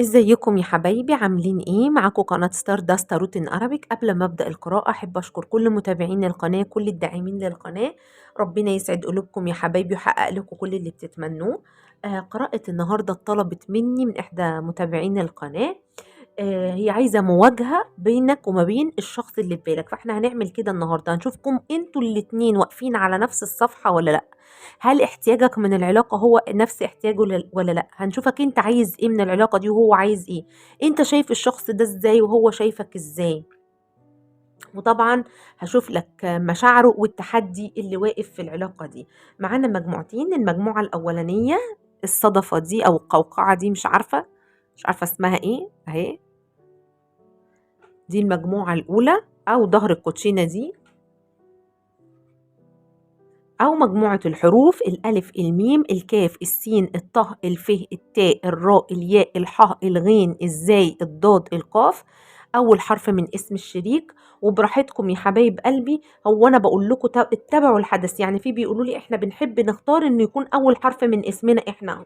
ازيكم يا حبايبي؟ عاملين ايه؟ معاكم قناة ستار داست تاروت in Arabic. قبل ما ابدا القراءة احب اشكر كل متابعين القناة، كل الداعمين للقناة. ربنا يسعد قلوبكم يا حبايبي ويحقق لكم كل اللي بتتمنوه. قراءة النهاردة اتطلبت مني من احدى متابعين القناة. هي عايزة مواجهة بينك وما بين الشخص اللي في بالك، فاحنا هنعمل كده النهاردة، هنشوفكم انتوا الاتنين واقفين على نفس الصفحة ولا لا. هل احتياجك من العلاقة هو نفس احتياجه ولا لا؟ هنشوفك انت عايز ايه من العلاقة دي وهو عايز ايه، انت شايف الشخص ده ازاي وهو شايفك ازاي. وطبعا هشوف لك مشاعره والتحدي اللي واقف في العلاقة دي. معانا مجموعتين، المجموعة الأولانية الصدفة دي أو القوقعة دي، مش عارفة اسمها ايه، اهي دي المجموعة الأولى، أو ظهر الكوتشينة دي، أو مجموعة الحروف الألف الميم الكاف السين الطه الف التاء الراء الياء الحاء الغين الزاي الضاد القاف، أول حرف من اسم الشريك. وبراحتكم يا حبايب قلبي، هو أنا بقول لكم اتبعوا الحدث. يعني في بيقولوا لي إحنا بنحب نختار إنه يكون أول حرف من اسمنا إحنا.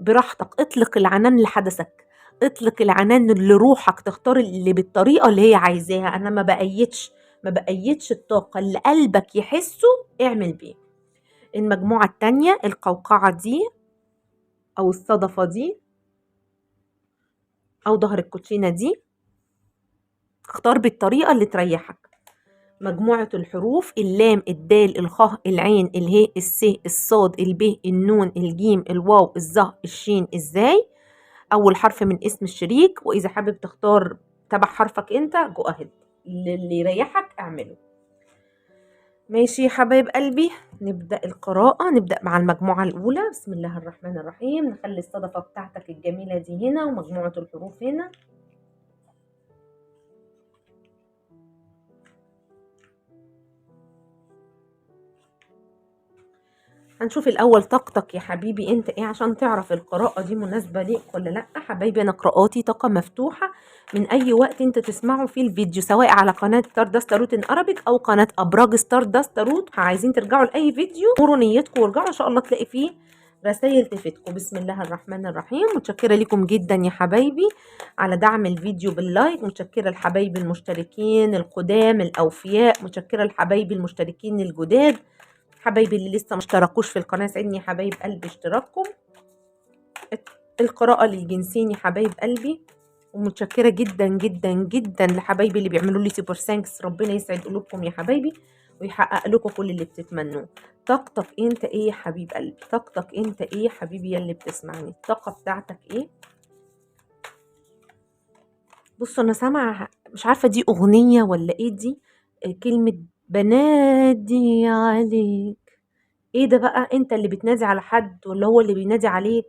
براحتك، اطلق العنان لحدثك، اطلق العنان لروحك، تختار اللي بالطريقة اللي هي عايزاها. أنا ما بأيدش الطاقة اللي قلبك يحسه اعمل بيه. المجموعة التانية القوقعة دي أو الصدفة دي أو ظهر الكوتشينة دي، اختار بالطريقة اللي تريحك. مجموعة الحروف اللام الدال الخاء العين الهاء الس الصاد الب النون الجيم الواو الظه الشين الزاي، أول حرف من اسم الشريك. وإذا حابب تختار تبع حرفك أنت go ahead، اللي يريحك اعمله. ماشي يا حبايب قلبي، نبدأ القراءة. نبدأ مع المجموعة الأولى. بسم الله الرحمن الرحيم. نخلي الصدفة بتاعتك الجميلة دي هنا ومجموعة الحروف هنا. هنشوف الأول طاقتك يا حبيبي أنت إيه عشان تعرف القراءة دي مناسبة ليك ولا لأ. حبايبي أنا قراءاتي طاقة مفتوحة من أي وقت أنت تسمعه فيه الفيديو، سواء على قناة ستار داست تاروت in Arabic أو قناة أبراج ستار داست تاروت. عايزين ترجعوا لأي فيديو مروا نيتكم وارجعوا إن شاء الله تلاقي فيه رسائل تفيدكم. بسم الله الرحمن الرحيم. متشكرة لكم جدا يا حبايبي على دعم الفيديو بال like، متشكرة لحبايبي المشتركين القدام الأوفياء، متشكرة لحبايبي المشتركين الجداد، حبايبي اللي لسه ما اشتركوش في القناة سعدني يا حبايب قلبي اشتراككم. القراءة للجنسين يا حبايب قلبي. ومتشكرة جدا جدا جدا لحبايبي اللي بيعملوا لي super thanks، ربنا يسعد قلوبكم يا حبايبي ويحقق لكم كل اللي بتتمنوه. طاقتك انت ايه يا حبيب قلبي؟ طاقتك انت ايه يا حبيبي يا اللي بتسمعني؟ الطاقة بتاعتك ايه؟ بصوا انا سامعة مش عارفة دي اغنية ولا ايه دي، كلمة بنادي عليك. ايه ده بقى؟ انت اللي بتنادي على حد ولا هو اللي بينادي عليك؟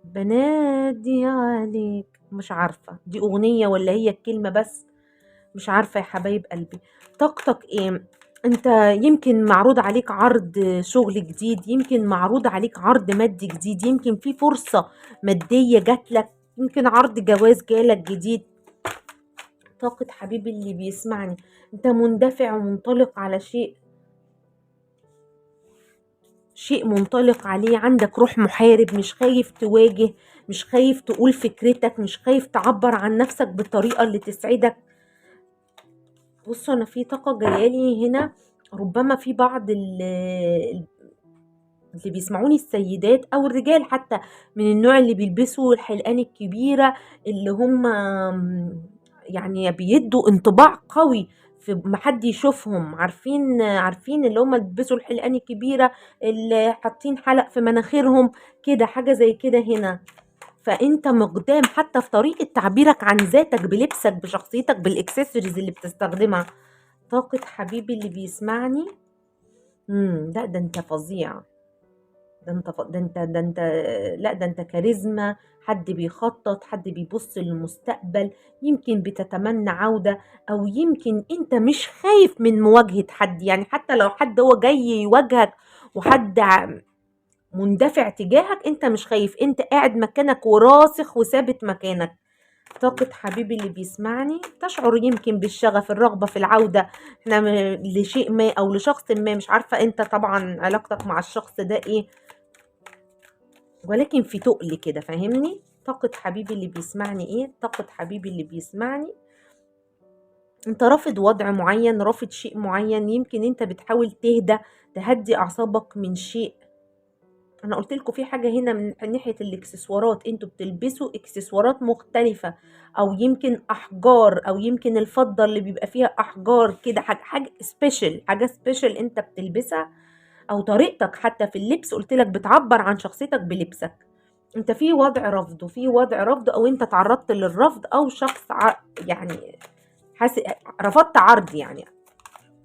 بنادي عليك، مش عارفة دي اغنية ولا هي الكلمة بس، مش عارفة يا حبايب قلبي. طاقتك ايه؟ انت يمكن معروض عليك عرض شغل جديد، يمكن معروض عليك عرض مادي جديد، يمكن في فرصة مادية جاتلك، يمكن عرض جواز جالك جديد. طاقة حبيبي اللي بيسمعني، انت مندفع ومنطلق على شيء، شيء منطلق عليه، عندك روح محارب، مش خايف تواجه، مش خايف تقول فكرتك، مش خايف تعبر عن نفسك بالطريقة اللي تسعدك. بصوا انا في طاقة جايالي هنا، ربما في بعض اللي بيسمعوني السيدات او الرجال حتى من النوع اللي بيلبسوا الحلقان الكبيرة، اللي هم بيدوا انطباع قوي في ما حد يشوفهم، عارفين اللي هم بيلبسوا الحلقان الكبيرة، اللي حاطين حلق في مناخيرهم كده، حاجة زي كده هنا. فانت مقدام حتى في طريقة تعبيرك عن ذاتك، بلبسك، بشخصيتك، بالاكسسوارز اللي بتستخدمها. طاقة حبيبي اللي بيسمعني، لا ده انت فظيع، ده انت ف-، ده انت، ده انت، لا ده انت كاريزما، حد بيخطط، حد بيبص للمستقبل، يمكن بتتمنى عودة، او يمكن انت مش خايف من مواجهة حد. حتى لو حد هو جاي يواجهك وحد مندفع تجاهك، انت مش خايف، انت قاعد مكانك وراسخ وثابت مكانك. طاقة حبيبي اللي بيسمعني، تشعر يمكن بالشغف، الرغبة في العودة احنا لشيء ما او لشخص ما، مش عارفة انت طبعا علاقتك مع الشخص ده ايه، ولكن في تقل كده، فاهمني؟ طاقة حبيبي اللي بيسمعني ايه؟ طاقة حبيبي اللي بيسمعني، انت رافض وضع معين، رافض شيء معين، يمكن انت بتحاول تهدى، تهدي اعصابك من شيء. انا قلت لكم في حاجة هنا من ناحية الاكسسوارات، انتوا بتلبسوا اكسسوارات مختلفة، او يمكن احجار، او يمكن الفضة اللي بيبقى فيها احجار كده، حاجة special، حاجة special انت بتلبسها، او طريقتك حتى في اللبس قلت لك بتعبر عن شخصيتك بلبسك. انت في وضع رفض، وفي وضع رفض، او انت تعرضت للرفض، او شخص يعني رفضت عرض يعني،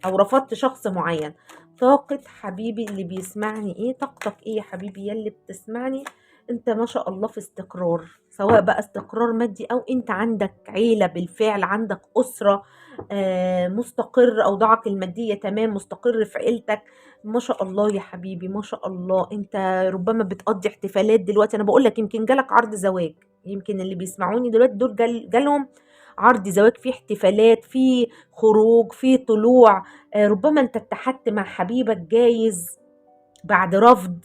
او رفضت شخص معين. طاقة حبيبي اللي بيسمعني ايه؟ طاقتك ايه يا حبيبي يلي بتسمعني؟ انت ما شاء الله في استقرار، سواء بقى استقرار مادي او انت عندك عيلة بالفعل، عندك اسرة، مستقر، اوضاعك المادية تمام، مستقر في عيلتك، ما شاء الله يا حبيبي، ما شاء الله. انت ربما بتقضي احتفالات دلوقتي، انا بقول لك يمكن جالك عرض زواج، يمكن اللي بيسمعوني دلوقتي دول جالهم عرض زواج، في احتفالات، في خروج، في طلوع، ربما انت اتحدت مع حبيبك جايز بعد رفض،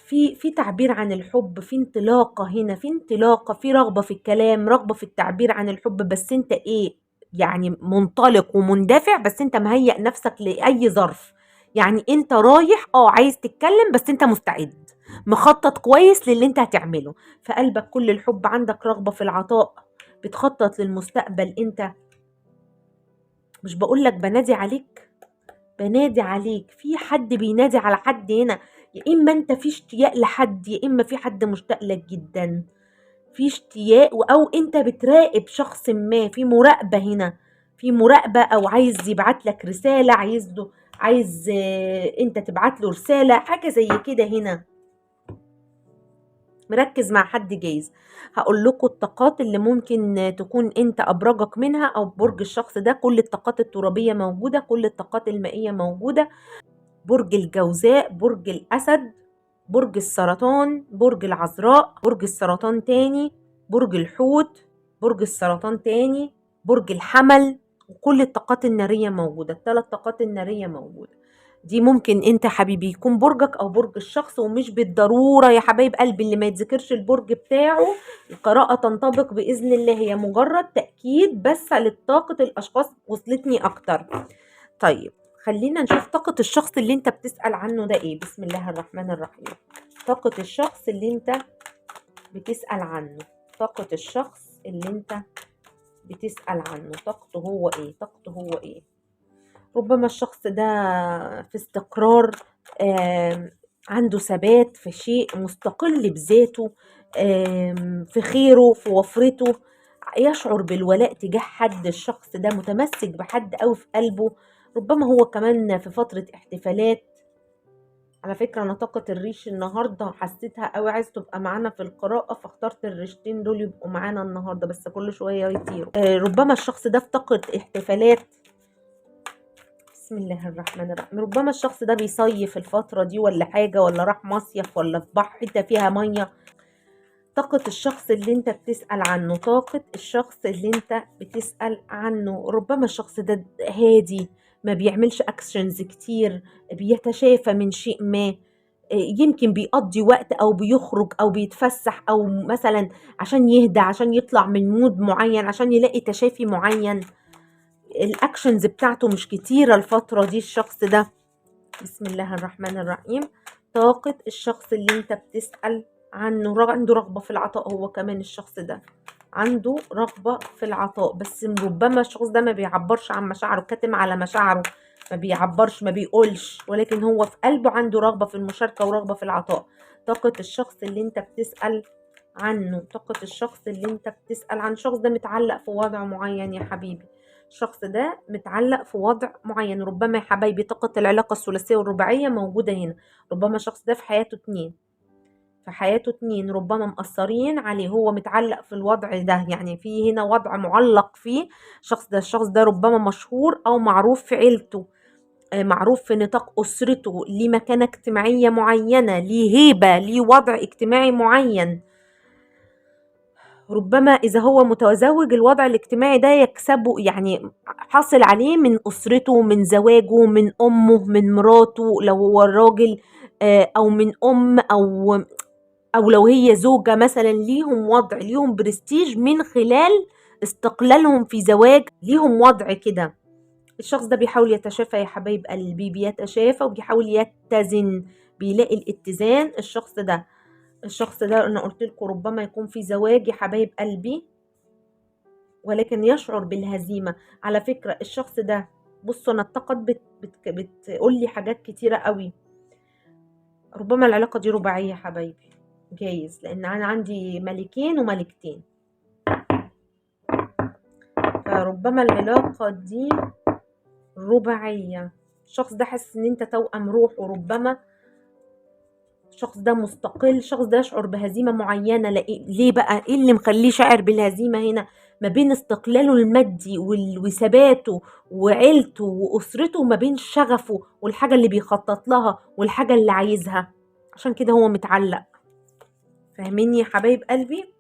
في تعبير عن الحب، في انطلاقة هنا، في انطلاقة، في رغبة في الكلام، رغبة في التعبير عن الحب، بس انت ايه يعني منطلق ومندفع، بس انت مهيئ نفسك لأي ظرف. يعني انت رايح عايز تتكلم، بس انت مستعد، مخطط كويس للي انت هتعمله، في قلبك كل الحب، عندك رغبة في العطاء، بتخطط للمستقبل. انت مش بقولك بنادي عليك، بنادي عليك، في حد بينادي على حد هنا، يا اما انت في اشتياق لحد، يا اما في حد مشتاق لك جدا، في اشتياق، او انت بتراقب شخص ما، في مراقبة هنا، في مراقبة، او عايز يبعت لك رسالة، عايز انت تبعت له رسالة، حاجة زي كده هنا. مركز مع حد جايز. هقول لكم الطاقات اللي ممكن تكون انت ابراجك منها او برج الشخص ده. كل الطاقات الترابية موجودة، كل الطاقات المائية موجودة، برج الجوزاء، برج الاسد، برج السرطان، برج العذراء، برج السرطان تاني، برج الحوت، برج السرطان تاني، برج الحمل، وكل الطاقات النارية موجودة، الثلاث طاقات النارية موجودة. دي ممكن انت حبيبي يكون برجك او برج الشخص، ومش بالضرورة يا حبايب قلبي اللي ما يتذكرش البرج بتاعه، القراءة تنطبق بإذن الله، هي مجرد تأكيد بس لطاقة الأشخاص وصلتني أكتر. طيب خلينا نشوف طاقة الشخص اللي انت بتسأل عنه ده ايه. بسم الله الرحمن الرحيم. طاقة الشخص اللي انت بتسأل عنه، طاقة الشخص اللي انت بتسأل عنه، طاقته هو ايه؟ طاقته هو ايه؟ ربما الشخص ده في استقرار، عنده ثبات في شيء، مستقل بذاته، في خيره، في وفرته، يشعر بالولاء تجاه حد. الشخص ده متمسك بحد قوي في قلبه، ربما هو كمان في فترة احتفالات. على فكرة أنا طاقة الريش النهاردة حسيتها قوي، عايز تبقى معانا في القراءة، فاخترت الريشتين دول يبقوا معانا النهاردة، بس كل شوية يطيروا. ربما الشخص ده في طاقة احتفالات. بسم الله الرحمن الرحيم. ربما الشخص ده بيصيف الفترة دي ولا حاجة، ولا راح مصيف، ولا في بحر حتة فيها مية. طاقة الشخص اللي انت بتسأل عنه، طاقة الشخص اللي انت بتسأل عنه، ربما الشخص ده هادي، ما بيعملش actions كتير، بيتشافى من شيء ما، يمكن بيقضي وقت او بيخرج او بيتفسح، او مثلا عشان يهدى، عشان يطلع من mood معين، عشان يلاقي تشافي معين. ال actions بتاعته مش كتيرة الفترة دي الشخص ده. بسم الله الرحمن الرحيم. طاقة الشخص اللي انت بتسأل عنه، عنده رغبة في العطاء، هو كمان الشخص ده عنده رغبة في العطاء، بس ربما الشخص ده ما بيعبرش عن مشاعره، كاتم على مشاعره، ما بيعبرش، ما بيقولش، ولكن هو في قلبه عنده رغبة في المشاركة ورغبة في العطاء. طاقة الشخص اللي انت بتسأل عنه، طاقة الشخص اللي انت بتسأل عن الشخص ده متعلق في وضع معين يا حبيبي، الشخص ده متعلق في وضع معين. ربما يا حبايبي طاقة العلاقة الثلاثية والرباعية موجودة هنا، ربما الشخص ده في حياته اتنين، في حياته اتنين، ربما مقصرين عليه، هو متعلق في الوضع ده، يعني في هنا وضع معلق فيه الشخص ده. الشخص ده ربما مشهور أو معروف في عيلته، معروف في نطاق أسرته، ليه مكانة اجتماعية معينة، ليه هيبة، ليه وضع اجتماعي معين. ربما إذا هو متزوج الوضع الاجتماعي ده يكسبه، يعني حاصل عليه من أسرته، من زواجه، من أمه، من مراته لو هو الراجل، أو من أم، أو او لو هي زوجة مثلا ليهم وضع، ليهم برستيج من خلال استقلالهم في زواج، ليهم وضع كده. الشخص ده بيحاول يتشافى يا حبايب قلبي، بيتشافى وبيحاول يتزن، بيلاقي الاتزان. الشخص ده انا قلت لكم ربما يكون في زواج يا حبايب قلبي، ولكن يشعر بالهزيمة. على فكرة الشخص ده، بصوا انا الطاقات بتقول لي حاجات كتيرة قوي. ربما العلاقة دي رباعية يا حبايبي، جايز، لان انا عندي ملكين وملكتين، فربما العلاقة دي رباعية. الشخص ده حاسس ان انت توأم روح، وربما الشخص ده مستقل، الشخص ده يشعر بهزيمة معينة. ليه بقى؟ ايه اللي مخليه شاعر بالهزيمة هنا؟ ما بين استقلاله المادي وثباته وعيلته وأسرته، وما بين شغفه والحاجة اللي بيخطط لها والحاجة اللي عايزها، عشان كده هو متعلق. فاهميني يا حبايب قلبي؟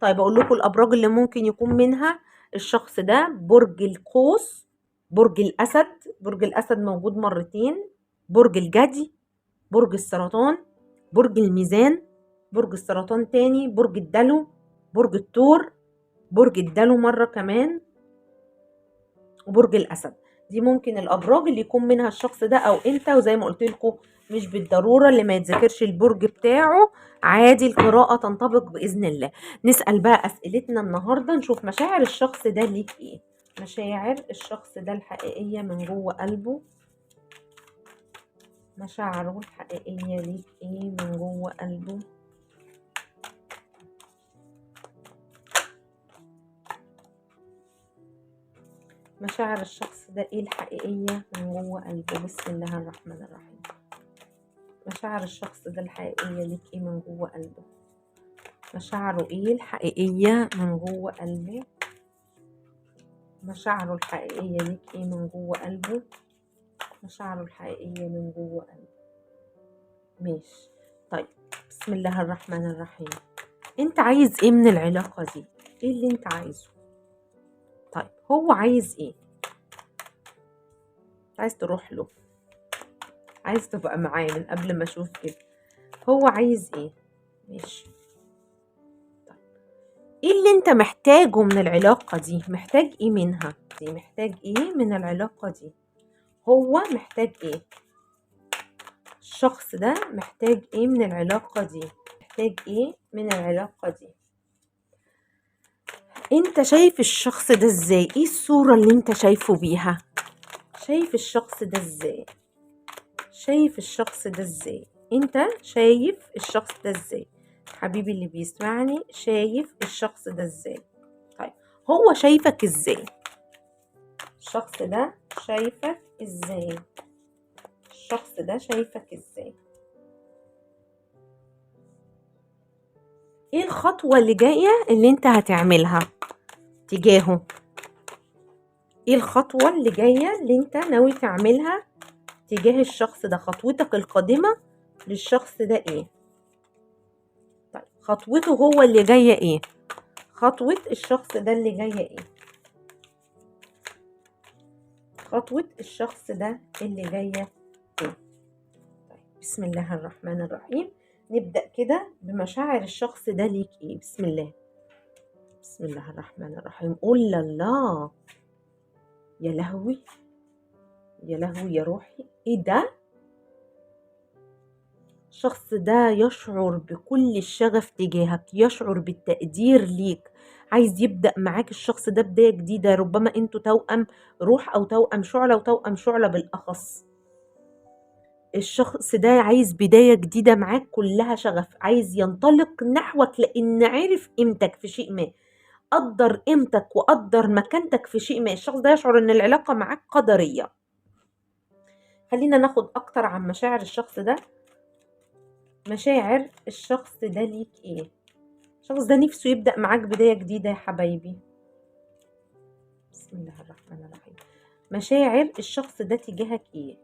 طيب اقول لكم الابراج اللي ممكن يكون منها الشخص ده: برج القوس، برج الاسد، برج الاسد موجود مرتين، برج الجدي، برج السرطان، برج الميزان، برج السرطان تاني، برج الدلو، برج الثور، برج الدلو مرة كمان، وبرج الأسد. دي ممكن الأبراج اللي يكون منها الشخص ده أو أنت. وزي ما قلت لكم مش بالضرورة اللي ما يتذكرش البرج بتاعه، عادي القراءة تنطبق بإذن الله. نسأل بقى أسئلتنا النهاردة، نشوف مشاعر الشخص ده ليك إيه، مشاعر الشخص ده الحقيقية من جوه قلبه، مشاعره الحقيقية ليك إيه من جوه قلبه. مشاعر الشخص ده ايه الحقيقية من جوه قلبه. بسم الله الرحمن الرحيم. مشاعر الشخص ده الحقيقية ليك ايه من جوه قلبه، مشاعره ايه الحقيقية من جوه قلبه، مشاعره الحقيقية ليك ايه من جوه قلبه، مشاعره الحقيقية من جوه قلبه. ماشي. طيب بسم الله الرحمن الرحيم. انت عايز ايه من العلاقة دي؟ ايه اللي انت عايزه؟ طيب هو عايز ايه؟ عايز تروح له، عايز تبقى معاه من قبل ما اشوف كده هو عايز ايه. ماشي. طيب ايه اللي انت محتاجه من العلاقة دي؟ محتاج ايه منها؟ دي محتاج ايه من العلاقة دي؟ هو محتاج ايه؟ الشخص ده محتاج ايه من العلاقة دي؟ محتاج ايه من العلاقة دي؟ انت شايف الشخص ده ازاي؟ ايه الصورة اللي انت شايفه بيها؟ شايف الشخص ده ازاي؟ شايف الشخص ده ازاي؟ انت شايف الشخص ده ازاي؟ حبيبي اللي بيسمعني شايف الشخص ده ازاي؟ طيب هو شايفك ازاي؟ الشخص ده شايفك ازاي؟ الشخص ده شايفك ازاي؟ ايه الخطوة اللي جاية اللي انت هتعملها تجاهه؟ ايه الخطوة اللي جاية اللي انت ناوي تعملها تجاه الشخص ده؟ خطوتك القادمة للشخص ده ايه؟ طيب خطوته هو اللي جاية ايه؟ خطوة الشخص ده اللي جاية ايه؟ خطوة الشخص ده اللي جاية ايه؟ طيب بسم الله الرحمن الرحيم. نبدأ كده بمشاعر الشخص ده ليك ايه. بسم الله، بسم الله الرحمن الرحيم. قول الله، يا لهوي يا لهوي يا روحي، ايه ده؟ الشخص ده يشعر بكل الشغف تجاهك، يشعر بالتقدير ليك، عايز يبدأ معاك الشخص ده بداية جديدة. ربما انتوا توأم روح او توأم شعلة، وتوأم شعلة بالأخص. الشخص ده عايز بداية جديدة معاك كلها شغف، عايز ينطلق نحوك لأن عرف قيمتك في شيء ما، قدر قيمتك وقدر مكانتك في شيء ما. الشخص ده يشعر ان العلاقة معاك قدرية. خلينا ناخد اكتر عن مشاعر الشخص ده. مشاعر الشخص ده ليك ايه؟ الشخص ده نفسه يبدأ معاك بداية جديدة يا حبايبي. بسم الله الرحمن الرحيم. مشاعر الشخص ده تجاهك ايه؟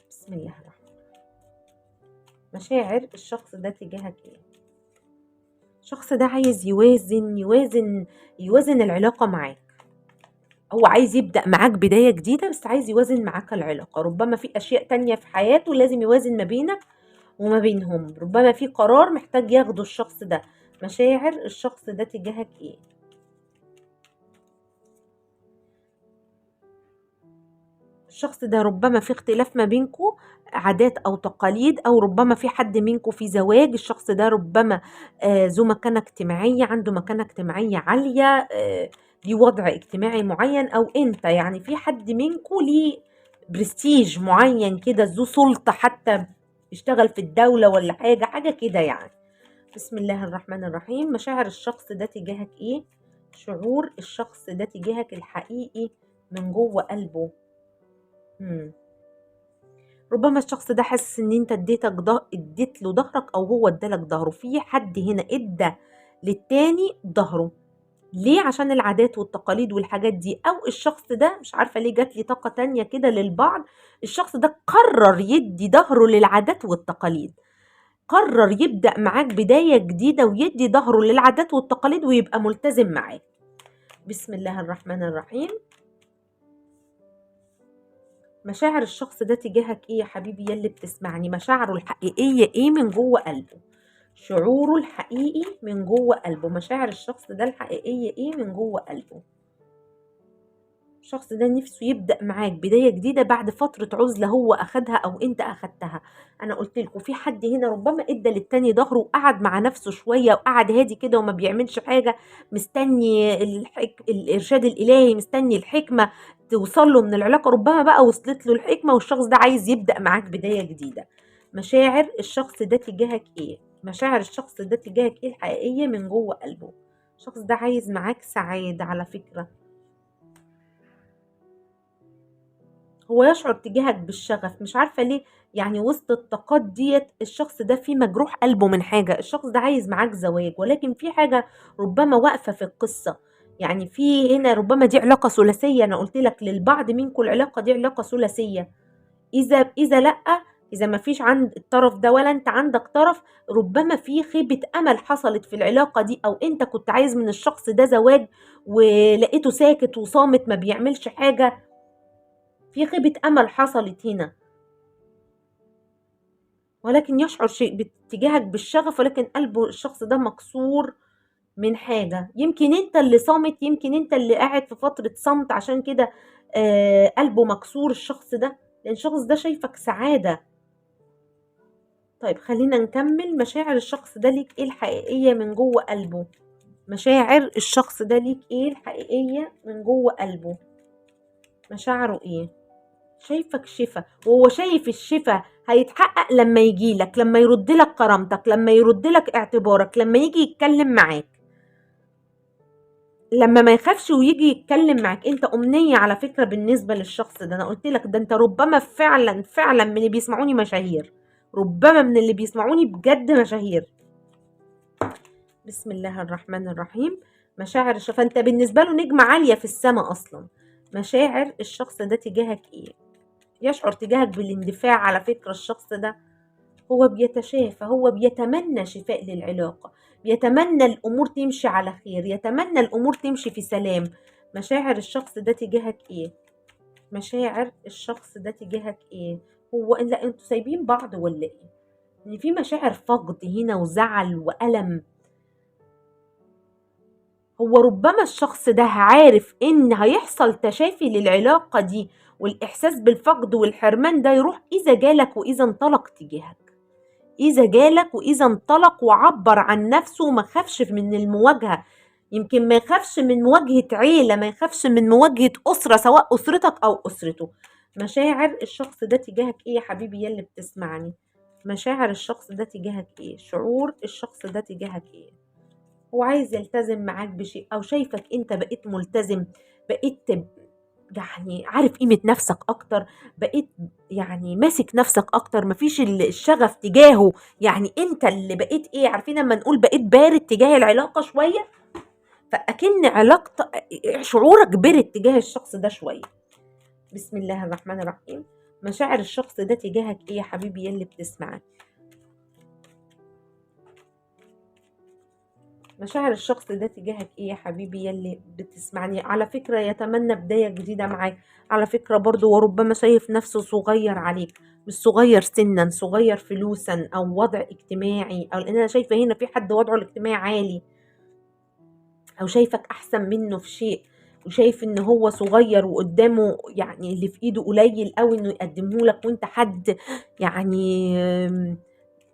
بسم الله الرحمن الرحيم. مشاعر الشخص ده تجاهك ايه؟ الشخص ده عايز يوازن يوازن يوازن العلاقة معاك. هو عايز يبدأ معاك بداية جديدة، بس عايز يوازن معاك العلاقة. ربما في أشياء تانية في حياته لازم يوازن ما بينك وما بينهم، ربما في قرار محتاج ياخده الشخص ده. مشاعر الشخص ده تجاهك ايه؟ الشخص ده ربما في اختلاف ما بينكو، عادات او تقاليد، او ربما في حد منكو في زواج. الشخص ده ربما ذو مكانة اجتماعية، عنده مكانة اجتماعية عالية، ليه وضع اجتماعي معين، او انت يعني في حد منكو ليه برستيج معين كده، ذو سلطة، حتى اشتغل في الدولة ولا حاجة، حاجة كده يعني. بسم الله الرحمن الرحيم. مشاعر الشخص ده تجاهك ايه؟ شعور الشخص ده تجاهك الحقيقي من جوه قلبه. ربما الشخص ده حاسس ان انت اديت له ظهرك، او هو ادالك ظهره. في حد هنا ادى للتاني ظهره، ليه؟ عشان العادات والتقاليد والحاجات دي. او الشخص ده مش عارفه ليه جات لي طاقة تانية كده للبعض، الشخص ده قرر يدي ظهره للعادات والتقاليد، قرر يبدأ معاك بداية جديدة ويدي ظهره للعادات والتقاليد ويبقى ملتزم معاك. بسم الله الرحمن الرحيم. مشاعر الشخص ده تجاهك ايه يا حبيبي يلي بتسمعني؟ مشاعره الحقيقية ايه من جوه قلبه؟ شعوره الحقيقي من جوه قلبه، مشاعر الشخص ده الحقيقية ايه من جوه قلبه؟ الشخص ده نفسه يبدأ معاك بداية جديدة بعد فترة عزلة هو أخدها أو أنت أخدتها. أنا قلت لكم في حد هنا ربما إدى للتاني ظهره وقعد مع نفسه شوية، وقعد هادي كده وما بيعملش حاجة، مستني الإرشاد الإلهي، مستني الحكمة توصل له من العلاقة. ربما بقى وصلت له الحكمة والشخص ده عايز يبدأ معاك بداية جديدة. مشاعر الشخص ده تجاهك إيه؟ مشاعر الشخص ده تجاهك إيه الحقيقية من جوه قلبه؟ الشخص ده عايز معاك سعادة على فكرة. هو يشعر تجاهك بالشغف، مش عارفة ليه يعني وسط الطاقات ديت الشخص ده فيه مجروح قلبه من حاجة. الشخص ده عايز معاك زواج، ولكن في حاجة ربما واقفة في القصة. يعني في هنا ربما دي علاقة ثلاثية، أنا قلت لك للبعض منكم العلاقة دي علاقة ثلاثية. إذا لأ، إذا ما فيش عند الطرف ده ولا أنت عندك طرف، ربما في خيبة أمل حصلت في العلاقة دي، أو أنت كنت عايز من الشخص ده زواج ولقيته ساكت وصامت ما بيعملش حاجة. في خيبة أمل حصلت هنا، ولكن يشعر شيء باتجاهك بالشغف، ولكن قلبه الشخص ده مكسور من حاجة. يمكن انت اللي صامت، يمكن انت اللي قاعد في فترة صمت، عشان كده قلبه مكسور الشخص ده، لأن الشخص ده شايفك سعادة. طيب خلينا نكمل. مشاعر الشخص ده ليك ايه الحقيقية من جوه قلبه؟ مشاعر الشخص ده ليك ايه الحقيقية من جوه قلبه؟ مشاعره ايه؟ شايفك شفا، وهو شايف الشفا هيتحقق لما يجيلك، لما يرد لك كرامتك، لما يرد لك اعتبارك، لما يجي يتكلم معاك، لما ما يخافش ويجي يتكلم معاك. انت امنية على فكرة بالنسبة للشخص ده. انا قلت لك ده انت ربما فعلا فعلا من اللي بيسمعوني مشاهير، ربما من اللي بيسمعوني بجد مشاهير. بسم الله الرحمن الرحيم. مشاعر الشخص، فانت بالنسبة له نجمة عالية في السماء اصلا. مشاعر الشخص ده تجاهك ايه؟ يشعر تجاهك بالاندفاع على فكرة. الشخص ده هو بيتشافى، هو بيتمنى شفاء للعلاقة، بيتمنى الأمور تمشي على خير، يتمنى الأمور تمشي في سلام. مشاعر الشخص ده تجاهك ايه؟ مشاعر الشخص ده تجاهك ايه؟ هو لا انتوا سايبين بعض ولا ايه؟ ان في مشاعر فقد هنا وزعل وألم. هو ربما الشخص ده عارف ان هيحصل تشافي للعلاقة دي، والإحساس بالفقد والحرمان ده يروح إذا جالك وإذا انطلق تجاهك، إذا جالك وإذا انطلق وعبر عن نفسه وما خافش من المواجهة. يمكن ما يخافش من مواجهة عيلة، ما يخافش من مواجهة أسرة، سواء أسرتك أو أسرته. مشاعر الشخص ده تجاهك إيه يا حبيبي يلي بتسمعني؟ مشاعر الشخص ده تجاهك إيه؟ شعور الشخص ده تجاهك إيه؟ هو عايز يلتزم معاك بشيء، أو شايفك أنت بقيت ملتزم، بقيت يعني عارف قيمة نفسك أكتر، بقيت يعني ماسك نفسك أكتر، مفيش الشغف تجاهه. يعني أنت اللي بقيت إيه؟ عارفين لما نقول بقيت بارد تجاه العلاقة شوية، فأكن علاقتك شعورك بارد تجاه الشخص ده شوية. بسم الله الرحمن الرحيم. مشاعر الشخص ده تجاهك إيه يا حبيبي يلي بتسمعني؟ مشاعر الشخص ده تجاهك ايه يا حبيبي يلي بتسمعني؟ على فكرة يتمنى بداية جديدة معاك، على فكرة برضو، وربما شايف نفسه صغير عليك، مش صغير سنا، صغير فلوسا او وضع اجتماعي، او لان انا شايفة هنا في حد وضعه الاجتماعي عالي، او شايفك احسن منه في شيء، وشايف ان هو صغير وقدامه يعني اللي في ايده قليل قوي انه يقدمه لك، وانت حد يعني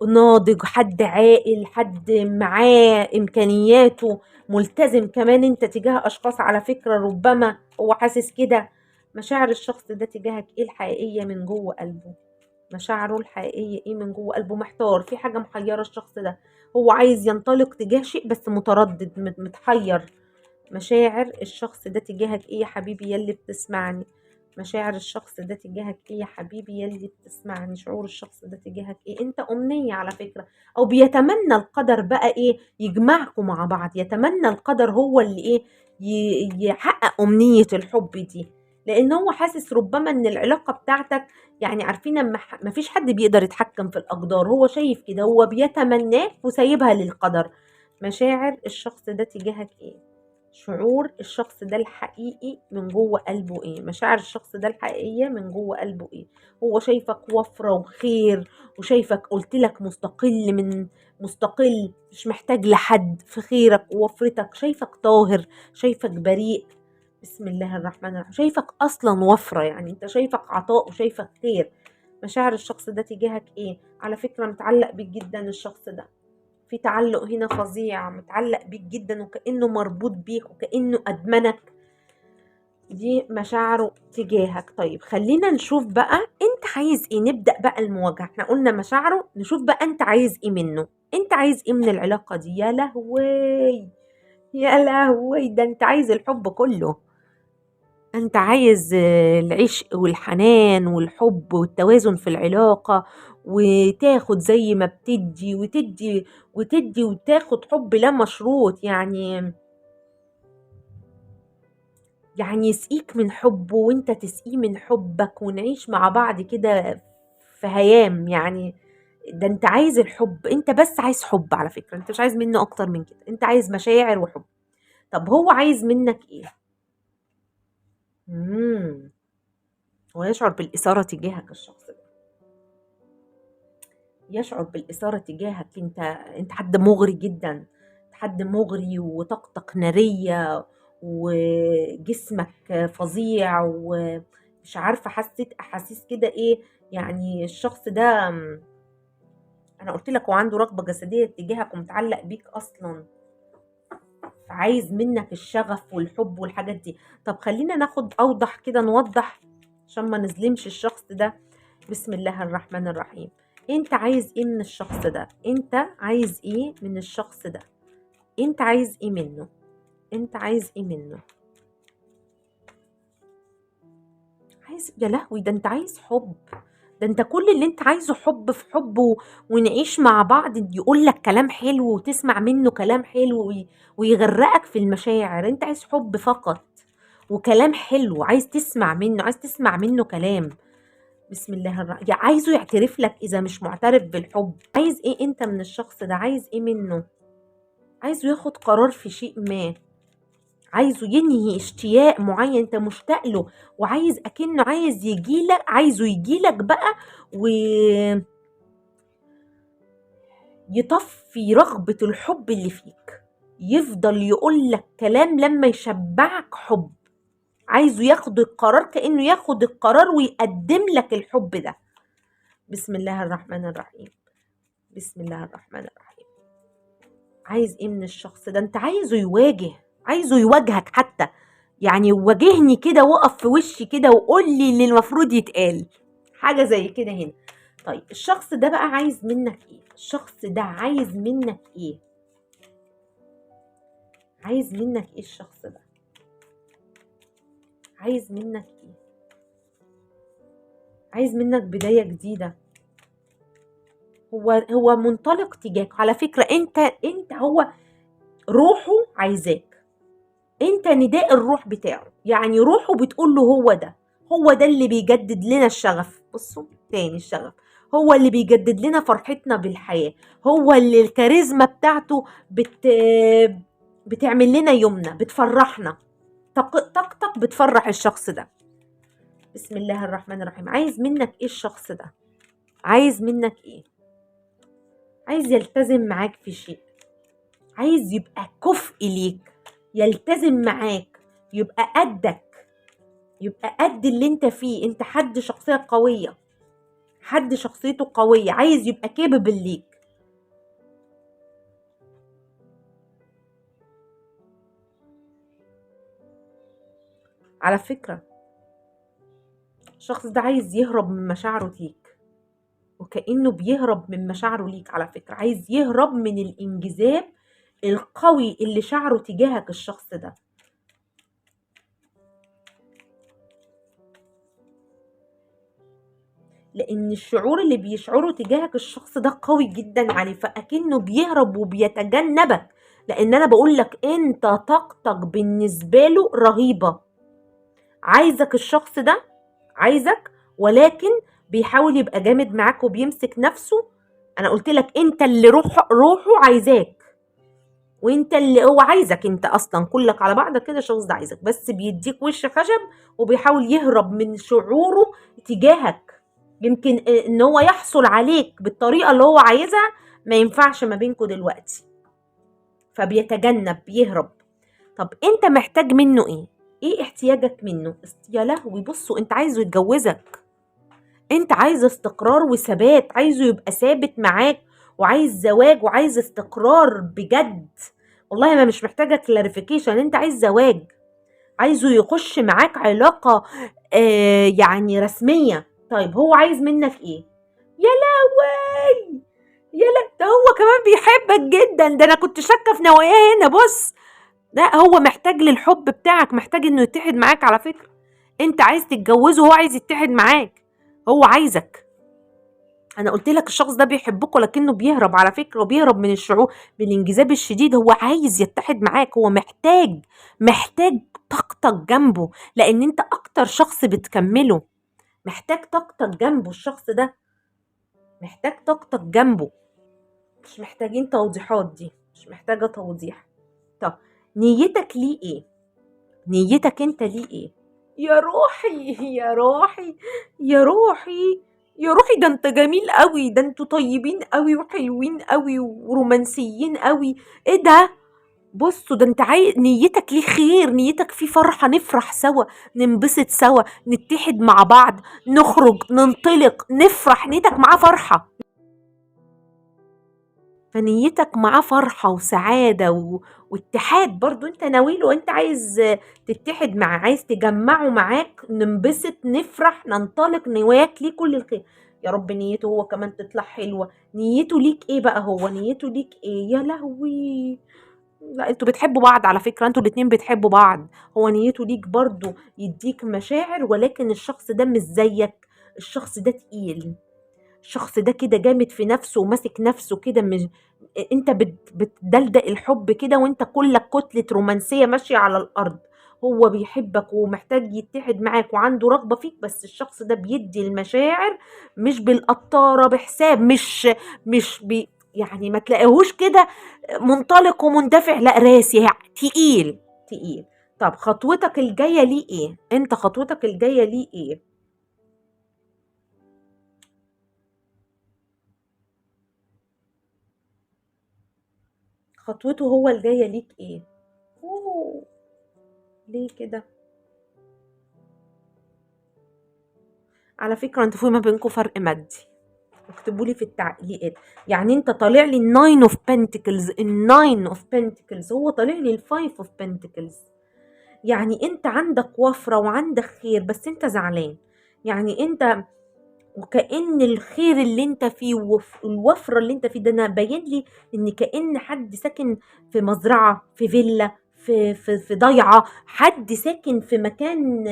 ناضج، حد عاقل، حد معاه امكانياته، ملتزم كمان انت تجاه اشخاص على فكرة، ربما هو حاسس كده. مشاعر الشخص ده تجاهك ايه الحقيقية من جوه قلبه؟ مشاعره الحقيقية ايه من جوه قلبه؟ محتار، في حاجة محيرة الشخص ده، هو عايز ينطلق تجاه شيء بس متردد، متحير. مشاعر الشخص ده تجاهك ايه يا حبيبي يلي بتسمعني؟ مشاعر الشخص ده تجاهك ايه يا حبيبي يلي بتسمعني؟ شعور الشخص ده تجاهك ايه؟ انت امنية على فكرة، او بيتمنى القدر بقى ايه يجمعكم مع بعض، يتمنى القدر هو اللي ايه يحقق امنية الحب دي، لان هو حاسس ربما ان العلاقة بتاعتك يعني عارفين ما فيش حد بيقدر يتحكم في الاقدار، هو شايف كده، هو بيتمناك وسايبها للقدر. مشاعر الشخص ده تجاهك ايه؟ شعور الشخص ده الحقيقي من جوه قلبه ايه؟ مشاعر الشخص ده الحقيقية من جوه قلبه ايه؟ هو شايفك وفرة وخير، وشايفك قلت لك مستقل، من مستقل مش محتاج لحد في خيرك ووفرتك، شايفك طاهر، شايفك بريء. بسم الله الرحمن الرحيم. شايفك اصلا وفرة، يعني انت شايفك عطاء وشايفك خير. مشاعر الشخص ده تجاهك ايه؟ على فكرة متعلق بيك جدا الشخص ده، في تعلق هنا فظيع، متعلق بيك جدا وكأنه مربوط بيك وكأنه أدمنك. دي مشاعره تجاهك. طيب خلينا نشوف بقى انت عايز ايه، نبدأ بقى المواجهة. احنا قلنا مشاعره، نشوف بقى انت عايز ايه منه، انت عايز ايه من العلاقة دي. يا لهوي يا لهوي، ده انت عايز الحب كله، انت عايز العشق والحنان والحب والتوازن في العلاقة، وتاخد زي ما بتدي وتدي وتدي وتاخد حب لا مشروط، يعني يسقيك من حبه وانت تسقيه من حبك، ونعيش مع بعض كده في هيام. يعني ده انت عايز الحب، انت بس عايز حب على فكرة، انت مش عايز منه اكتر من كده، انت عايز مشاعر وحب. طب هو عايز منك ايه؟ هو يشعر بالإثارة تجاهك، الشخص ده يشعر بالإثارة تجاهك. انت حد مغري جدا، انت حد مغري وطاقتك نارية وجسمك فظيع، ومش عارفة حسيت أحاسيس كده ايه. يعني الشخص ده انا قلت لك هو عنده رغبة جسدية تجاهك ومتعلق بيك اصلا، عايز منك الشغف والحب والحاجات دي. طب خلينا ناخد اوضح كده، نوضح عشان ما نظلمش الشخص ده. بسم الله الرحمن الرحيم. انت عايز ايه من الشخص ده؟ انت عايز ايه من الشخص ده؟ انت عايز ايه منه؟ انت عايز ايه منه؟ عايز، يا لهوي ده انت عايز حب، ده انت كل اللي انت عايزه حب في حب ونعيش مع بعض، يقول لك كلام حلو وتسمع منه كلام حلو ويغرقك في المشاعر. انت عايز حب فقط وكلام حلو، عايز تسمع منه، عايز تسمع منه كلام. بسم الله الرحمن، يعني عايزه يعترف لك اذا مش معترف بالحب. عايز ايه انت من الشخص ده؟ عايز ايه منه؟ عايزه ياخد قرار في شيء ما، عايزه ينهي اشتياق معين انت مشتاق له، وعايز اكنه عايز يجيلك، عايزه يجيلك بقى ويطفي رغبة الحب اللي فيك، يفضل يقول لك كلام لما يشبعك حب. عايزه ياخد القرار، كأنه ياخد القرار ويقدم لك الحب ده. بسم الله الرحمن الرحيم. بسم الله الرحمن الرحيم. عايز ايه من الشخص ده؟ انت عايزه يواجه، عايزه يواجهك حتى، يعني واجهني كده، وقف في وشي كده وقول لي اللي المفروض يتقال، حاجة زي كده هنا. طيب الشخص ده بقى عايز منك ايه؟ الشخص ده عايز منك ايه؟ عايز منك ايه الشخص ده؟ عايز منك ايه؟ عايز منك بداية جديدة. هو منطلق تجاهك على فكرة. انت هو روحه عايزاك، انت نداء الروح بتاعه، يعني روحه بتقول له هو ده، هو ده اللي بيجدد لنا الشغف. بصوا تاني، الشغف هو اللي بيجدد لنا فرحتنا بالحياة، هو اللي الكاريزما بتاعته بتعمل لنا يومنا، بتفرحنا، طاقتك بتفرح الشخص ده. بسم الله الرحمن الرحيم. عايز منك ايه الشخص ده؟ عايز منك ايه؟ عايز يلتزم معاك في شيء، عايز يبقى كفء ليك، يلتزم معاك، يبقى قدك، يبقى قد اللي انت فيه. انت حد شخصية قوية، حد شخصيته قوية، عايز يبقى capable ليك. على فكرة الشخص ده عايز يهرب من مشاعره ليك، وكأنه بيهرب من مشاعره ليك. على فكرة عايز يهرب من الانجذاب القوي اللي شعره تجاهك الشخص ده. لأن الشعور اللي بيشعره تجاهك الشخص ده قوي جدا عليه، فأكنه بيهرب وبيتجنبك. لأن أنا بقول لك أنت طاقتك بالنسبة له رهيبة. عايزك الشخص ده، عايزك، ولكن بيحاول يبقى جامد معاك وبيمسك نفسه. أنا قلت لك أنت اللي روحه عايزاك، وانت اللي هو عايزك، انت اصلا كلك على بعضك كده الشخص ده عايزك، بس بيديك وش خشب وبيحاول يهرب من شعوره تجاهك. يمكن ان هو يحصل عليك بالطريقة اللي هو عايزها ما ينفعش ما بينكوا دلوقتي، فبيتجنب، بيهرب. طب انت محتاج منه ايه؟ ايه احتياجك منه؟ يا لهوي، بصوا انت عايزه يتجوزك، انت عايز استقرار وثبات، عايزه يبقى ثابت معاك، وعايز زواج وعايز استقرار بجد. والله ما مش محتاجه clarification، انت عايز زواج، عايزه يخش معاك علاقة يعني رسمية. طيب هو عايز منك ايه؟ يا لهوي، يا لا، ده هو كمان بيحبك جدا، ده انا كنت شاكه في نواياه هنا. بص، لا هو محتاج للحب بتاعك، محتاج انه يتحد معاك. على فكرة انت عايز تتجوزه وهو عايز يتحد معاك، هو عايزك. انا قلت لك الشخص ده بيحبك ولكنه بيهرب على فكرة، وبيهرب من الشعور بالانجذاب الشديد. هو عايز يتحد معاك، هو محتاج طاقتك جنبه، لان انت اكتر شخص بتكمله. محتاج طاقتك جنبه، الشخص ده محتاج طاقتك جنبه. مش محتاجين توضيحات، دي مش محتاجة توضيح. طب نيتك ليه ايه؟ نيتك انت ليه ايه؟ يا روحي يا روحي يا روحي يا روحي، ده انت جميل قوي، ده انتوا طيبين قوي وحلوين قوي ورومانسيين قوي، ايه ده؟ بصوا ده انت عايز، نيتك ليه خير، نيتك في فرحة، نفرح سوا، ننبسط سوا، نتحد مع بعض، نخرج، ننطلق، نفرح. نيتك معاه فرحة، فنيتك معاه فرحة وسعادة واتحاد. برضو انت ناويله، وانت عايز تتحد معاه، عايز تجمعه معاك، ننبسط، نفرح، ننطلق، نواك ليه كل الخير. يا رب نيته هو كمان تطلع حلوة. نيته ليك ايه بقى؟ هو نيته ليك ايه؟ يا لهوي، لا انتوا بتحبوا بعض على فكرة، انتوا الاتنين بتحبوا بعض. هو نيته ليك برضو يديك مشاعر، ولكن الشخص ده مش زيك، الشخص ده تقيل، الشخص ده كده جامد في نفسه وماسك نفسه كده، مش انت بتدلدق الحب كده، وانت كلك كتلة رومانسية ماشية على الأرض. هو بيحبك ومحتاج يتحد معاك وعنده رغبة فيك، بس الشخص ده بيدي المشاعر مش بالقطارة، بحساب، مش بي يعني ما تلاقيهوش كده منطلق ومندفع، لا راسي تقيل تقيل. طب خطوتك الجاية ليه ايه؟ انت خطوتك الجاية ليه ايه؟ خطوته هو الجاية ليك ايه؟ أوه. ليه كده؟ على فكرة انتوا في ما بينكم فرق مادي، اكتبوا لي في التعليقات. يعني انت طالع لي ال nine of pentacles، ال nine of pentacles، هو طالع لي ال five of pentacles. يعني انت عندك وفرة وعندك خير، بس انت زعلان. يعني انت وكأن الخير اللي انت فيه والوفرة اللي انت فيه ده، انا باين لي ان كأن حد ساكن في مزرعة، في فيلا، في في في ضيعة، حد ساكن في مكان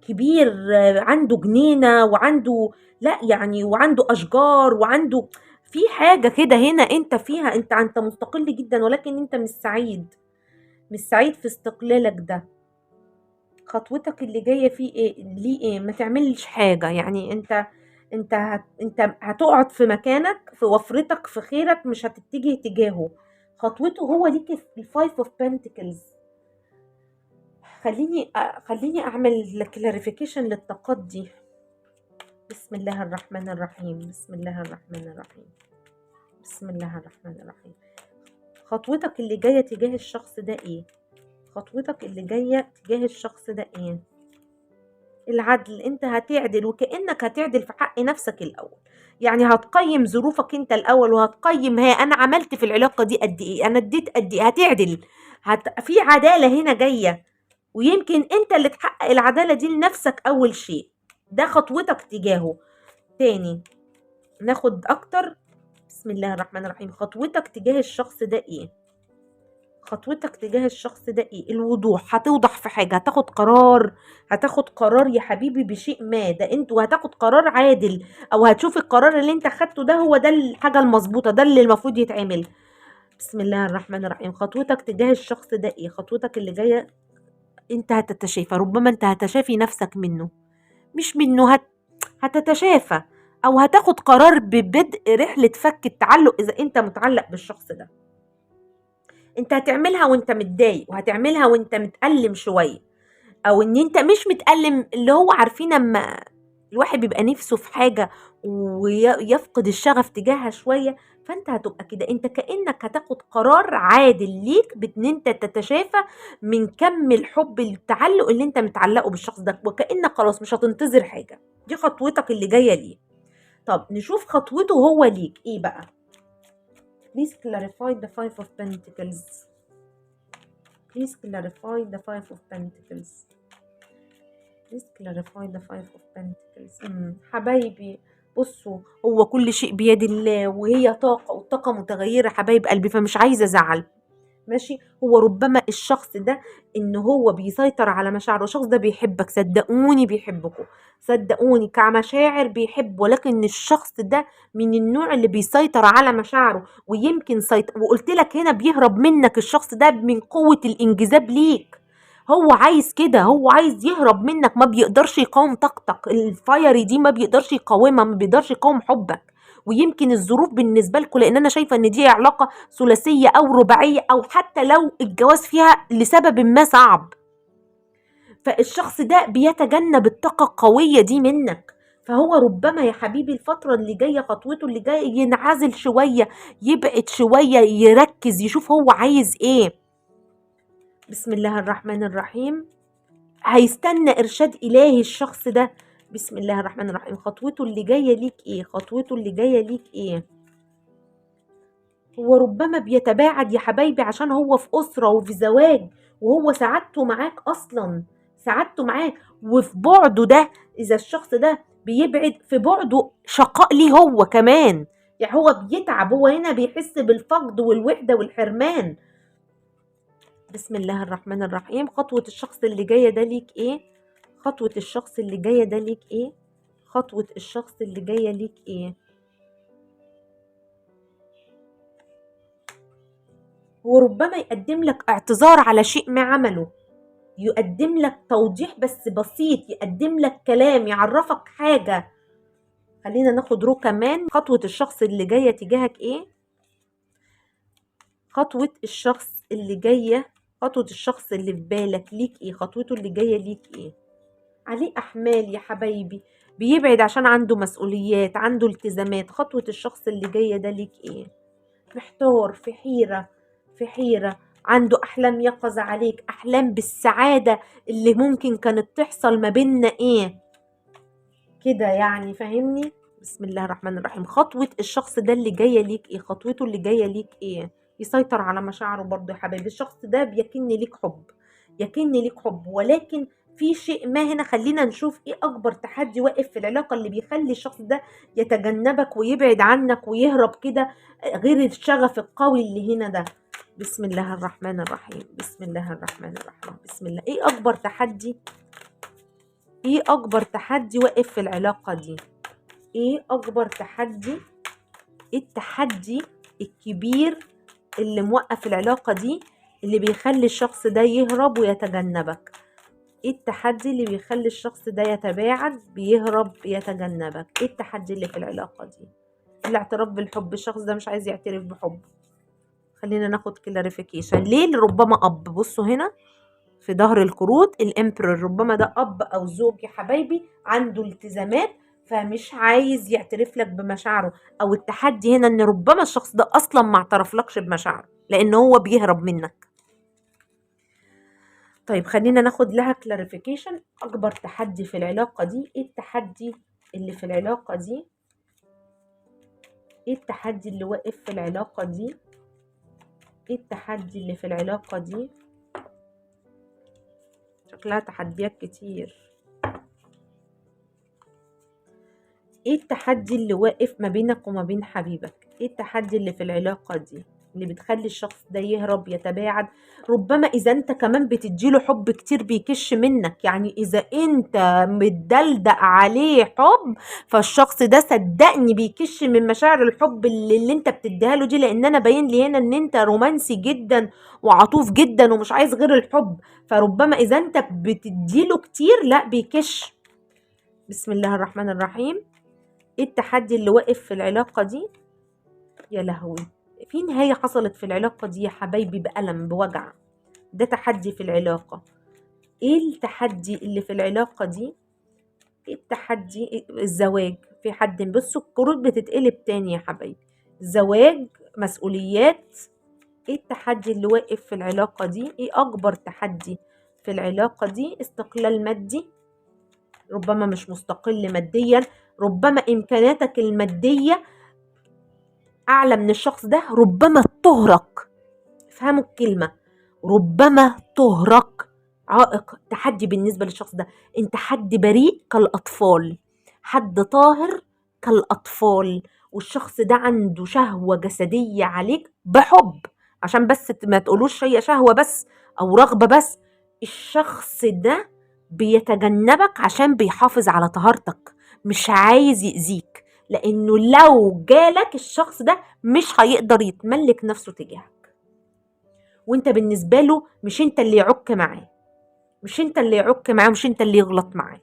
كبير، عنده جنينة وعنده، لا يعني وعنده أشجار وعنده في حاجة كده هنا انت فيها، انت مستقل جدا، ولكن انت مش سعيد، مش سعيد في استقلالك ده. خطوتك اللي جاية فيه ايه؟ ليه ايه؟ ما تعملش حاجة. يعني انت انت هتقعد في مكانك، في وفرتك، في خيرك، مش هتتجه تجاهه. خطوته هو ليك ال Five of Pentacles. خليني اعمل clarification للطاقات دي. بسم الله الرحمن الرحيم، بسم الله الرحمن الرحيم، بسم الله الرحمن الرحيم. خطوتك اللي جاية تجاه الشخص ده ايه؟ خطوتك اللي جاية تجاه الشخص ده ايه؟ العدل. انت هتعدل، وكأنك هتعدل في حق نفسك الاول. يعني هتقيم ظروفك انت الاول، وهتقيم ها انا عملت في العلاقة دي قد ايه، انا اديت قد ايه. هتعدل، في عدالة هنا جاية، ويمكن انت اللي تحقق العدالة دي لنفسك اول شيء. ده خطوتك تجاهه. تاني ناخد اكتر. بسم الله الرحمن الرحيم. خطوتك تجاه الشخص ده ايه؟ خطوتك تجاه الشخص ده ايه؟ الوضوح. هتوضح في حاجة، هتاخد قرار، هتاخد قرار يا حبيبي بشيء ما. ده انتوا هتاخد قرار عادل، او هتشوف القرار اللي انت خدته ده هو ده الحاجة المظبوطة، ده اللي المفروض يتعمل. بسم الله الرحمن الرحيم. خطوتك تجاه الشخص ده ايه؟ خطوتك اللي جاية انت هتتشافى، ربما انت هتشافي نفسك منه، مش منه، هتتشافى، او هتاخد قرار ببدء رحلة فك التعلق اذا انت متعلق بالشخص ده. انت هتعملها وانت متضايق، وهتعملها وانت متألم شوية، او ان انت مش متألم، اللي هو عارفين اما الواحد بيبقى نفسه في حاجة ويفقد الشغف تجاهها شوية، فانت هتبقى كده. انت كأنك هتاخد قرار عادل ليك بان انت تتشافى من كم الحب التعلق اللي انت متعلقه بالشخص ده، وكأنك خلاص مش هتنتظر حاجة. دي خطوتك اللي جاية ليه. طب نشوف خطوته هو ليك ايه بقى. Please clarify the Five of Pentacles. Please clarify the Five of Pentacles. Please clarify the Five of Pentacles. حبايبي بصوا، هو كل شيء بيد الله، وهي طاقة، والطاقة متغيرة حبايب قلبي، فمش عايزة أزعل. ماشي. هو ربما الشخص ده ان هو بيسيطر على مشاعره، الشخص ده بيحبك، صدقوني بيحبكم، صدقوني كمشاعر بيحب، ولكن الشخص ده من النوع اللي بيسيطر على مشاعره، ويمكن وقلت لك هنا بيهرب منك الشخص ده من قوة الانجذاب ليك. هو عايز كده، هو عايز يهرب منك، ما بيقدرش يقاوم طاقتك الفايري دي، ما بيقدرش يقاومها، ما بيقدرش يقاوم حبك. ويمكن الظروف بالنسبة لكم، لأن أنا شايفة إن دي علاقة ثلاثية أو رباعية، أو حتى لو الجواز فيها لسبب ما صعب، فالشخص ده بيتجنب الطاقة القوية دي منك. فهو ربما يا حبيبي الفترة اللي جاية، خطوته اللي جاية، ينعزل شوية، يبعد شوية، يركز، يشوف هو عايز إيه. بسم الله الرحمن الرحيم. هيستنى إرشاد إلهي الشخص ده. بسم الله الرحمن الرحيم. خطوته اللي جاية ليك ايه؟ خطوته اللي جاية ليك ايه؟ هو ربما بيتباعد يا حبايبي عشان هو في أسرة وفي زواج، وهو سعادته معاك أصلا، سعادته معاك، وفي بعده ده إذا الشخص ده بيبعد في بعده شقاء ليه هو كمان، يعني هو بيتعب، هو هنا بيحس بالفقد والوحدة والحرمان. بسم الله الرحمن الرحيم. خطوة الشخص اللي جاية ده ليك ايه؟ خطوة الشخص اللي جاية ده ليك ايه؟ خطوة الشخص اللي جاية ليك ايه؟ وربما يقدم لك اعتذار على شيء ما عمله، يقدم لك توضيح بس بسيط، يقدم لك كلام، يعرفك حاجة. خلينا ناخد رو كمان. خطوة الشخص اللي جاية تجاهك ايه؟ خطوة الشخص اللي جاية، خطوة الشخص اللي في بالك ليك ايه؟ خطوته اللي جاية ليك ايه؟ عليه أحمال يا حبايبي، بيبعد عشان عنده مسؤوليات، عنده التزامات. خطوة الشخص اللي جاية ده ليك ايه؟ محتار، في حيرة، في حيرة، عنده أحلام يقظة عليك، أحلام بالسعادة اللي ممكن كانت تحصل ما بيننا ايه كده يعني، فاهمني؟ بسم الله الرحمن الرحيم. خطوة الشخص ده اللي جاية ليك ايه؟ خطوته اللي جاية ليك ايه؟ يسيطر على مشاعره برضه يا حبايبي. الشخص ده بيكن ليك حب، يكن ليك حب، ولكن في شيء ما هنا. خلينا نشوف ايه اكبر تحدي واقف في العلاقة اللي بيخلي الشخص ده يتجنبك ويبعد عنك ويهرب كده، غير الشغف القوي اللي هنا ده. بسم الله الرحمن الرحيم، بسم الله الرحمن الرحيم، بسم الله. ايه اكبر تحدي؟ ايه اكبر تحدي واقف في العلاقة دي؟ ايه اكبر تحدي؟ ايه التحدي الكبير اللي موقف العلاقة دي، اللي بيخلي الشخص ده يهرب ويتجنبك؟ ايه التحدي اللي بيخلي الشخص ده يتباعد، بيهرب، يتجنبك؟ ايه التحدي اللي في العلاقة دي؟ الاعتراف بالحب، الشخص ده مش عايز يعترف بحبه. خلينا ناخد clarification ليه. ربما اب، بصوا هنا في ظهر الكروت ال emperor، ربما ده اب او زوج يا حبايبي عنده التزامات فمش عايز يعترف لك بمشاعره، او التحدي هنا ان ربما الشخص ده اصلا ما اعترفلكش بمشاعره لان هو بيهرب منك. طيب خلينا ناخد لها clarification. اكبر تحدي في العلاقة دي ايه؟ التحدي اللي في العلاقة دي ايه؟ التحدي اللي واقف في العلاقة دي ايه؟ التحدي اللي في العلاقة دي؟ شكلها تحديات كتير. ايه التحدي اللي واقف ما بينك وما بين حبيبك؟ ايه التحدي اللي في العلاقة دي اللي بتخلي الشخص ده يهرب، يتباعد؟ ربما اذا انت كمان بتديله حب كتير بيكش منك، يعني اذا انت متدلدق عليه حب فالشخص ده صدقني بيكش من مشاعر الحب اللي انت بتديها له دي، لان انا باين لي هنا ان انت رومانسي جدا وعطوف جدا ومش عايز غير الحب، فربما اذا انت بتديله كتير لا بيكش. بسم الله الرحمن الرحيم. ايه التحدي اللي واقف في العلاقة دي؟ يا لهوي، في نهاية حصلت في العلاقة دي يا حبايبي بألم، بوجع. ده تحدي في العلاقة. ايه التحدي اللي في العلاقة دي؟ ايه التحدي؟ الزواج. في حد، بصوا الكروت بتتقلب تاني يا حبايبي. زواج، مسؤوليات. ايه التحدي اللي واقف في العلاقة دي؟ ايه اكبر تحدي في العلاقة دي؟ استقلال مادي، ربما مش مستقل ماديا، ربما امكانياتك المادية اعلى من الشخص ده، ربما تهرق. افهموا الكلمة، ربما تهرق. عائق، تحدي بالنسبة للشخص ده. انت حد بريء كالاطفال، حد طاهر كالاطفال، والشخص ده عنده شهوة جسدية عليك بحب، عشان بس ما تقولوش هي شهوة بس او رغبة بس. الشخص ده بيتجنبك عشان بيحافظ على طهارتك، مش عايز يأذيك، لأنه لو جالك الشخص ده مش هيقدر يتملك نفسه تجاهك، وانت بالنسبة له مش انت اللي يعك معاه، مش انت اللي يعك معاه، مش انت اللي يغلط معاه،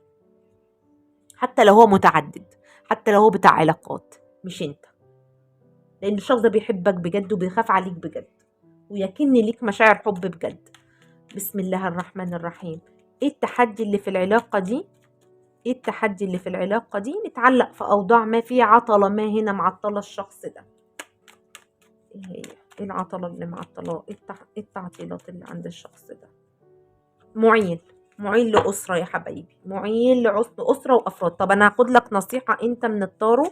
حتى لو هو متعدد، حتى لو هو بتاع علاقات، مش انت، لأن الشخص ده بيحبك بجد وبيخاف عليك بجد ويكن ليك مشاعر حب بجد. بسم الله الرحمن الرحيم. ايه التحدي اللي في العلاقة دي؟ ايه التحدي اللي في العلاقة دي؟ متعلق في اوضاع ما، في عطلة ما هنا معطلة الشخص ده. ايه هي؟ ايه العطلة اللي معطلاه؟ ايه التعطيلات اللي عند الشخص ده؟ معيل، معيل لأسرة يا حبايبي، معيل لأسرة وأفراد. طب انا هاخد لك نصيحة انت من التارو.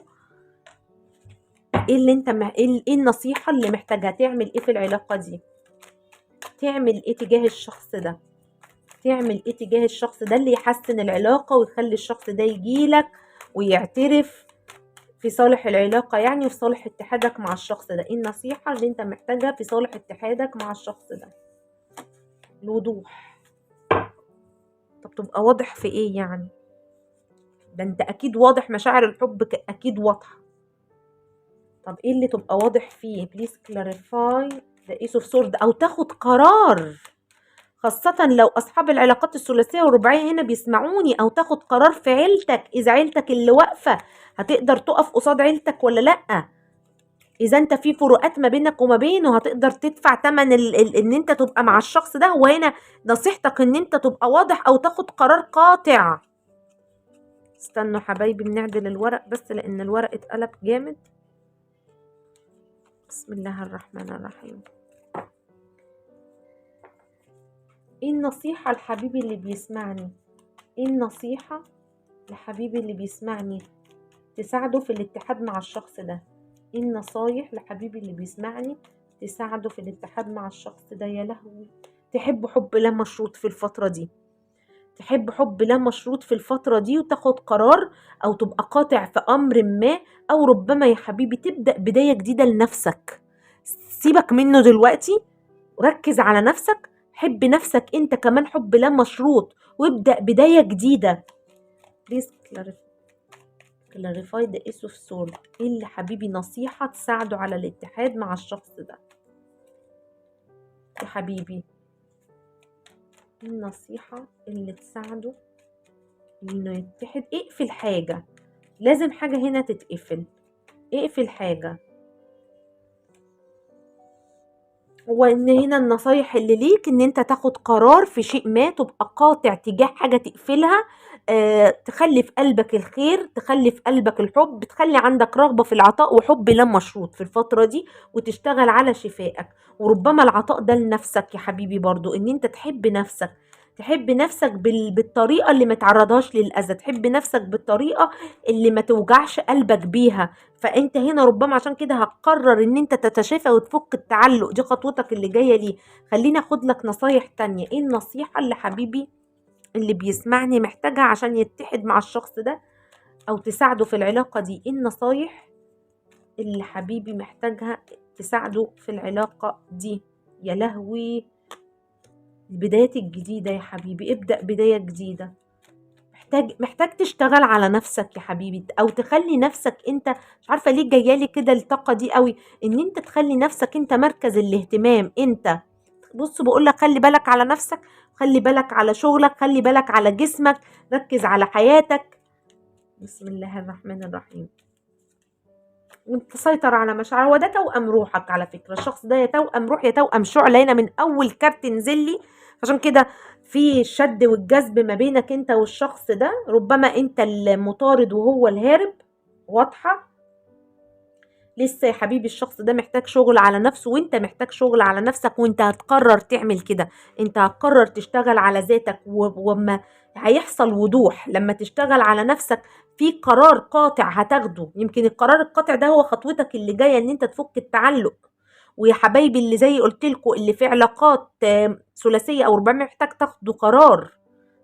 ايه اللي انت ايه النصيحة اللي محتاجها؟ تعمل ايه في العلاقة دي؟ تعمل ايه تجاه الشخص ده؟ تعمل ايه تجاه الشخص ده اللي يحسن العلاقة ويخلي الشخص ده يجيلك ويعترف في صالح العلاقة يعني، وفي صالح اتحادك مع الشخص ده؟ ايه النصيحة اللي انت محتاجها في صالح اتحادك مع الشخص ده؟ الوضوح. طب تبقى واضح في ايه يعني؟ ده انت اكيد واضح، مشاعر الحب اكيد واضحة. طب ايه اللي تبقى واضح فيه؟ please clarify the ace of sword، او تاخد قرار، خاصة لو أصحاب العلاقات الثلاثية والرباعية هنا بيسمعوني، أو تاخد قرار في عيلتك، إذا عيلتك اللي واقفة هتقدر تقف قصاد عيلتك ولا لأ؟ إذا أنت في فروقات ما بينك وما بينه هتقدر تدفع تمن إن أنت تبقى مع الشخص ده. وهنا نصيحتك إن أنت تبقى واضح أو تاخد قرار قاطع. استنوا حبايبي بنعدل الورق بس لأن الورق اتقلب جامد. بسم الله الرحمن الرحيم. ايه النصيحة لحبيبي اللي بيسمعني؟ ايه النصيحة لحبيبي اللي بيسمعني تساعده في الاتحاد مع الشخص ده؟ ايه النصايح لحبيبي اللي بيسمعني تساعده في الاتحاد مع الشخص ده؟ يا لهوي، تحب حب لا مشروط في الفترة دي، تحب حب لا مشروط في الفترة دي، وتاخد قرار او تبقى قاطع في امر ما، او ربما يا حبيبي تبدأ بداية جديدة لنفسك. سيبك منه دلوقتي، ركز على نفسك، حب نفسك انت كمان حب لا مشروط، وابدأ بداية جديدة. Please clarify the ace of sword. ايه اللي حبيبي نصيحة تساعده على الاتحاد مع الشخص ده يا حبيبي؟ النصيحة اللي تساعده انه يتحد؟ اقفل حاجة، لازم حاجة هنا تتقفل، اقفل حاجة. هو ان هنا النصايح اللي ليك ان انت تاخد قرار في شيء ما، تبقى قاطع تجاه حاجة تقفلها، تخلي في قلبك الخير، تخلي في قلبك الحب، تخلي عندك رغبة في العطاء وحب لا مشروط في الفترة دي، وتشتغل على شفائك. وربما العطاء ده لنفسك يا حبيبي برضو، ان انت تحب نفسك، تحب نفسك بالطريقة اللي ما تعرضهاش للأذى، تحب نفسك بالطريقة اللي ما توجعش قلبك بيها. فأنت هنا ربما عشان كده هتقرر إن أنت تتشافى وتفك التعلق، دي خطوتك اللي جاية ليه. خليني أخد لك نصايح تانية. إيه النصيحة اللي حبيبي اللي بيسمعني محتاجها عشان يتحد مع الشخص ده أو تساعده في العلاقة دي؟ إيه النصايح اللي حبيبي محتاجها تساعده في العلاقة دي؟ يا لهوي، البدايات الجديدة يا حبيبي، ابدأ بداية جديدة. محتاج تشتغل على نفسك يا حبيبي، أو تخلي نفسك أنت، مش عارفة ليه جايالي كده الطاقة دي قوي، إن أنت تخلي نفسك أنت مركز الاهتمام. أنت بص بقول لك خلي بالك على نفسك، خلي بالك على شغلك، خلي بالك على جسمك، ركز على حياتك. بسم الله الرحمن الرحيم. وانت تسيطر على مشاعرك، وده توأم روحك على فكرة، الشخص ده يا توأم روح يا توأم شعلة، هنا من أول كارت نزل لي. عشان كده في الشد والجذب ما بينك انت والشخص ده، ربما انت المطارد وهو الهارب. واضحة؟ لسه يا حبيبي الشخص ده محتاج شغل على نفسه، وانت محتاج شغل على نفسك، وانت هتقرر تعمل كده، انت هتقرر تشتغل على ذاتك. وما هيحصل وضوح لما تشتغل على نفسك في قرار قاطع هتاخده. يمكن القرار القاطع ده هو خطوتك اللي جاية، ان انت تفك التعلق. ويا حبايبي اللي زي قلت لكم اللي في علاقات ثلاثية او رباعية، محتاج تاخدوا قرار،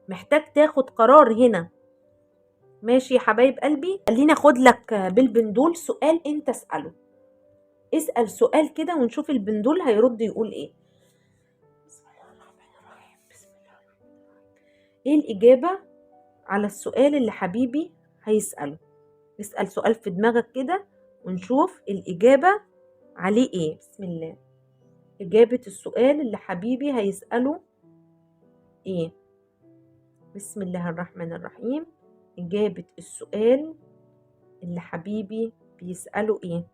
محتاج تاخد قرار هنا. ماشي يا حبايب قلبي، خليني اخد لك بالبندول سؤال انت اسأله، اسأل سؤال كده ونشوف البندول هيرد يقول ايه. بسم الله الرحمن الرحيم، بسم الله الرحمن الرحيم. ايه الإجابة على السؤال اللي حبيبي هيسأله؟ اسأل سؤال في دماغك كده ونشوف الإجابة عليه ايه. بسم الله. إجابة السؤال اللي حبيبي هيسأله ايه؟ بسم الله الرحمن الرحيم. إجابة السؤال اللي حبيبي بيسأله ايه؟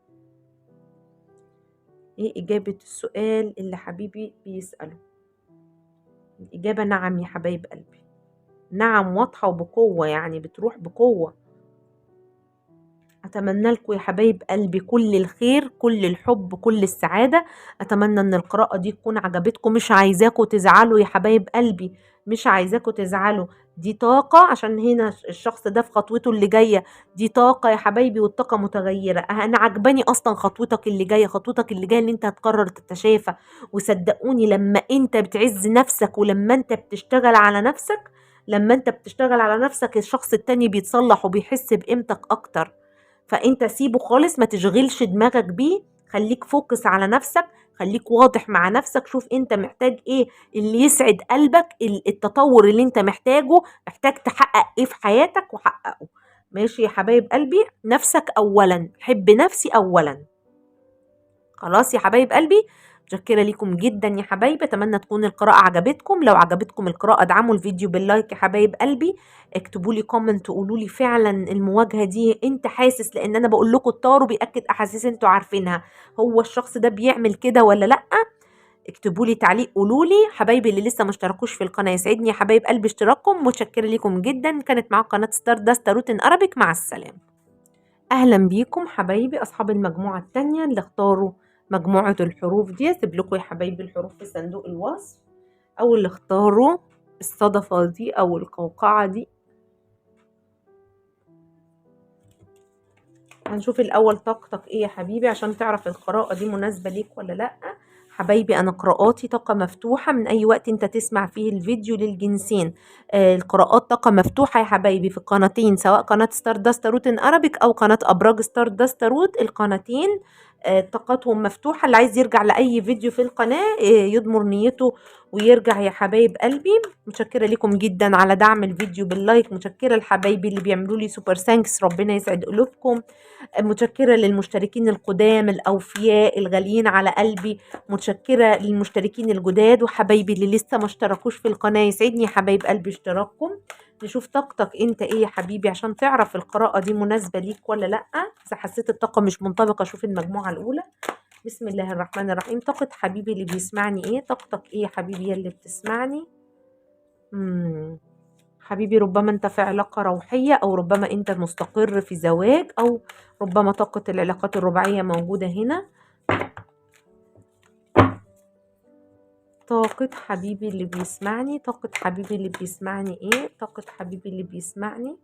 ايه إجابة السؤال اللي حبيبي بيسأله؟ الإجابة نعم يا حبايب قلبي، نعم واضحة وبقوة، يعني بتروح بقوة. أتمنى لكم يا حبايب قلبي كل الخير، كل الحب، كل السعادة. أتمنى إن القراءة دي تكون عجبتكم. مش عايزاكم تزعلوا يا حبايب قلبي، مش عايزاكم تزعلوا. دي طاقة، عشان هنا الشخص ده في خطوته اللي جاية، دي طاقة يا حبايبي، والطاقة متغيرة. أنا عجباني أصلا خطوتك اللي جاية، خطوتك اللي جاية اللي أنت هتقرر تتشافى. وصدقوني لما أنت بتعز نفسك ولما أنت بتشتغل على نفسك، لما أنت بتشتغل على نفسك الشخص التاني بيتصلح وبيحس بقيمتك أكتر. فأنت سيبه خالص، ما تشغلش دماغك بيه، خليك focus على نفسك، خليك واضح مع نفسك، شوف انت محتاج ايه اللي يسعد قلبك، التطور اللي انت محتاجه، محتاج تحقق ايه في حياتك وحققه. ماشي يا حبايب قلبي، نفسك اولا، حب نفسي اولا. خلاص يا حبايب قلبي، متشكرة ليكم جدا يا حبايبي، اتمنى تكون القراءة عجبتكم. لو عجبتكم القراءة ادعموا الفيديو بال like يا حبايب قلبي، اكتبوا لي comment قولوا لي فعلا المواجهة دي انت حاسس، لان انا بقول لكم التارو بيأكد احاسيس انتوا عارفينها، هو الشخص ده بيعمل كده ولا لا؟ اكتبوا لي تعليق قولوا لي. حبايبي اللي لسه ما اشتركوش في القناة يسعدني يا حبايب قلبي اشتراككم، متشكرة ليكم جدا. كانت معاكم قناة ستار داست تاروت in Arabic، مع السلامة. اهلا بيكم حبايبي اصحاب المجموعة التانية اللي اختاروا مجموعة الحروف دي. اسيب لكم يا حبايبي الحروف في صندوق الوصف، او اللي اختاروا الصدفة دي او القوقعة دي. هنشوف الاول طاقتك ايه يا حبيبي عشان تعرف القراءة دي مناسبة ليك ولا لا. حبايبي انا قراءاتي طاقة مفتوحة من اي وقت انت تسمع فيه الفيديو للجنسين. القراءات طاقة مفتوحة يا حبايبي في القناتين، سواء قناة ستار داست تاروت in Arabic او قناة ابراج ستار داست تاروت. القناتين طاقتهم مفتوحة. اللي عايز يرجع لأي فيديو في القناة يضمر نيته ويرجع يا حبايب قلبي. متشكرة لكم جدا على دعم الفيديو بال like، متشكرة لحبايبي اللي بيعملوا لي super thanks، ربنا يسعد قلوبكم. متشكرة للمشتركين القدام الأوفياء الغاليين على قلبي، متشكرة للمشتركين الجداد وحبايبي اللي لسه ما اشتركوش في القناة. يسعدني يا حبايب قلبي اشتراككم. نشوف طاقتك انت ايه يا حبيبي عشان تعرف القراءة دي مناسبة ليك ولا لأ. إذا حسيت الطاقة مش منطبقة شوف المجموعة الأولى. بسم الله الرحمن الرحيم. طاقة حبيبي اللي بيسمعني ايه؟ طاقتك ايه يا حبيبي اللي بتسمعني؟ حبيبي ربما انت في علاقة روحية، او ربما انت مستقر في زواج، او ربما طاقة العلاقات الرباعية موجودة هنا. طاقة حبيبي اللي بيسمعني، طاقة حبيبي اللي بيسمعني ايه؟ طاقة حبيبي اللي بيسمعني،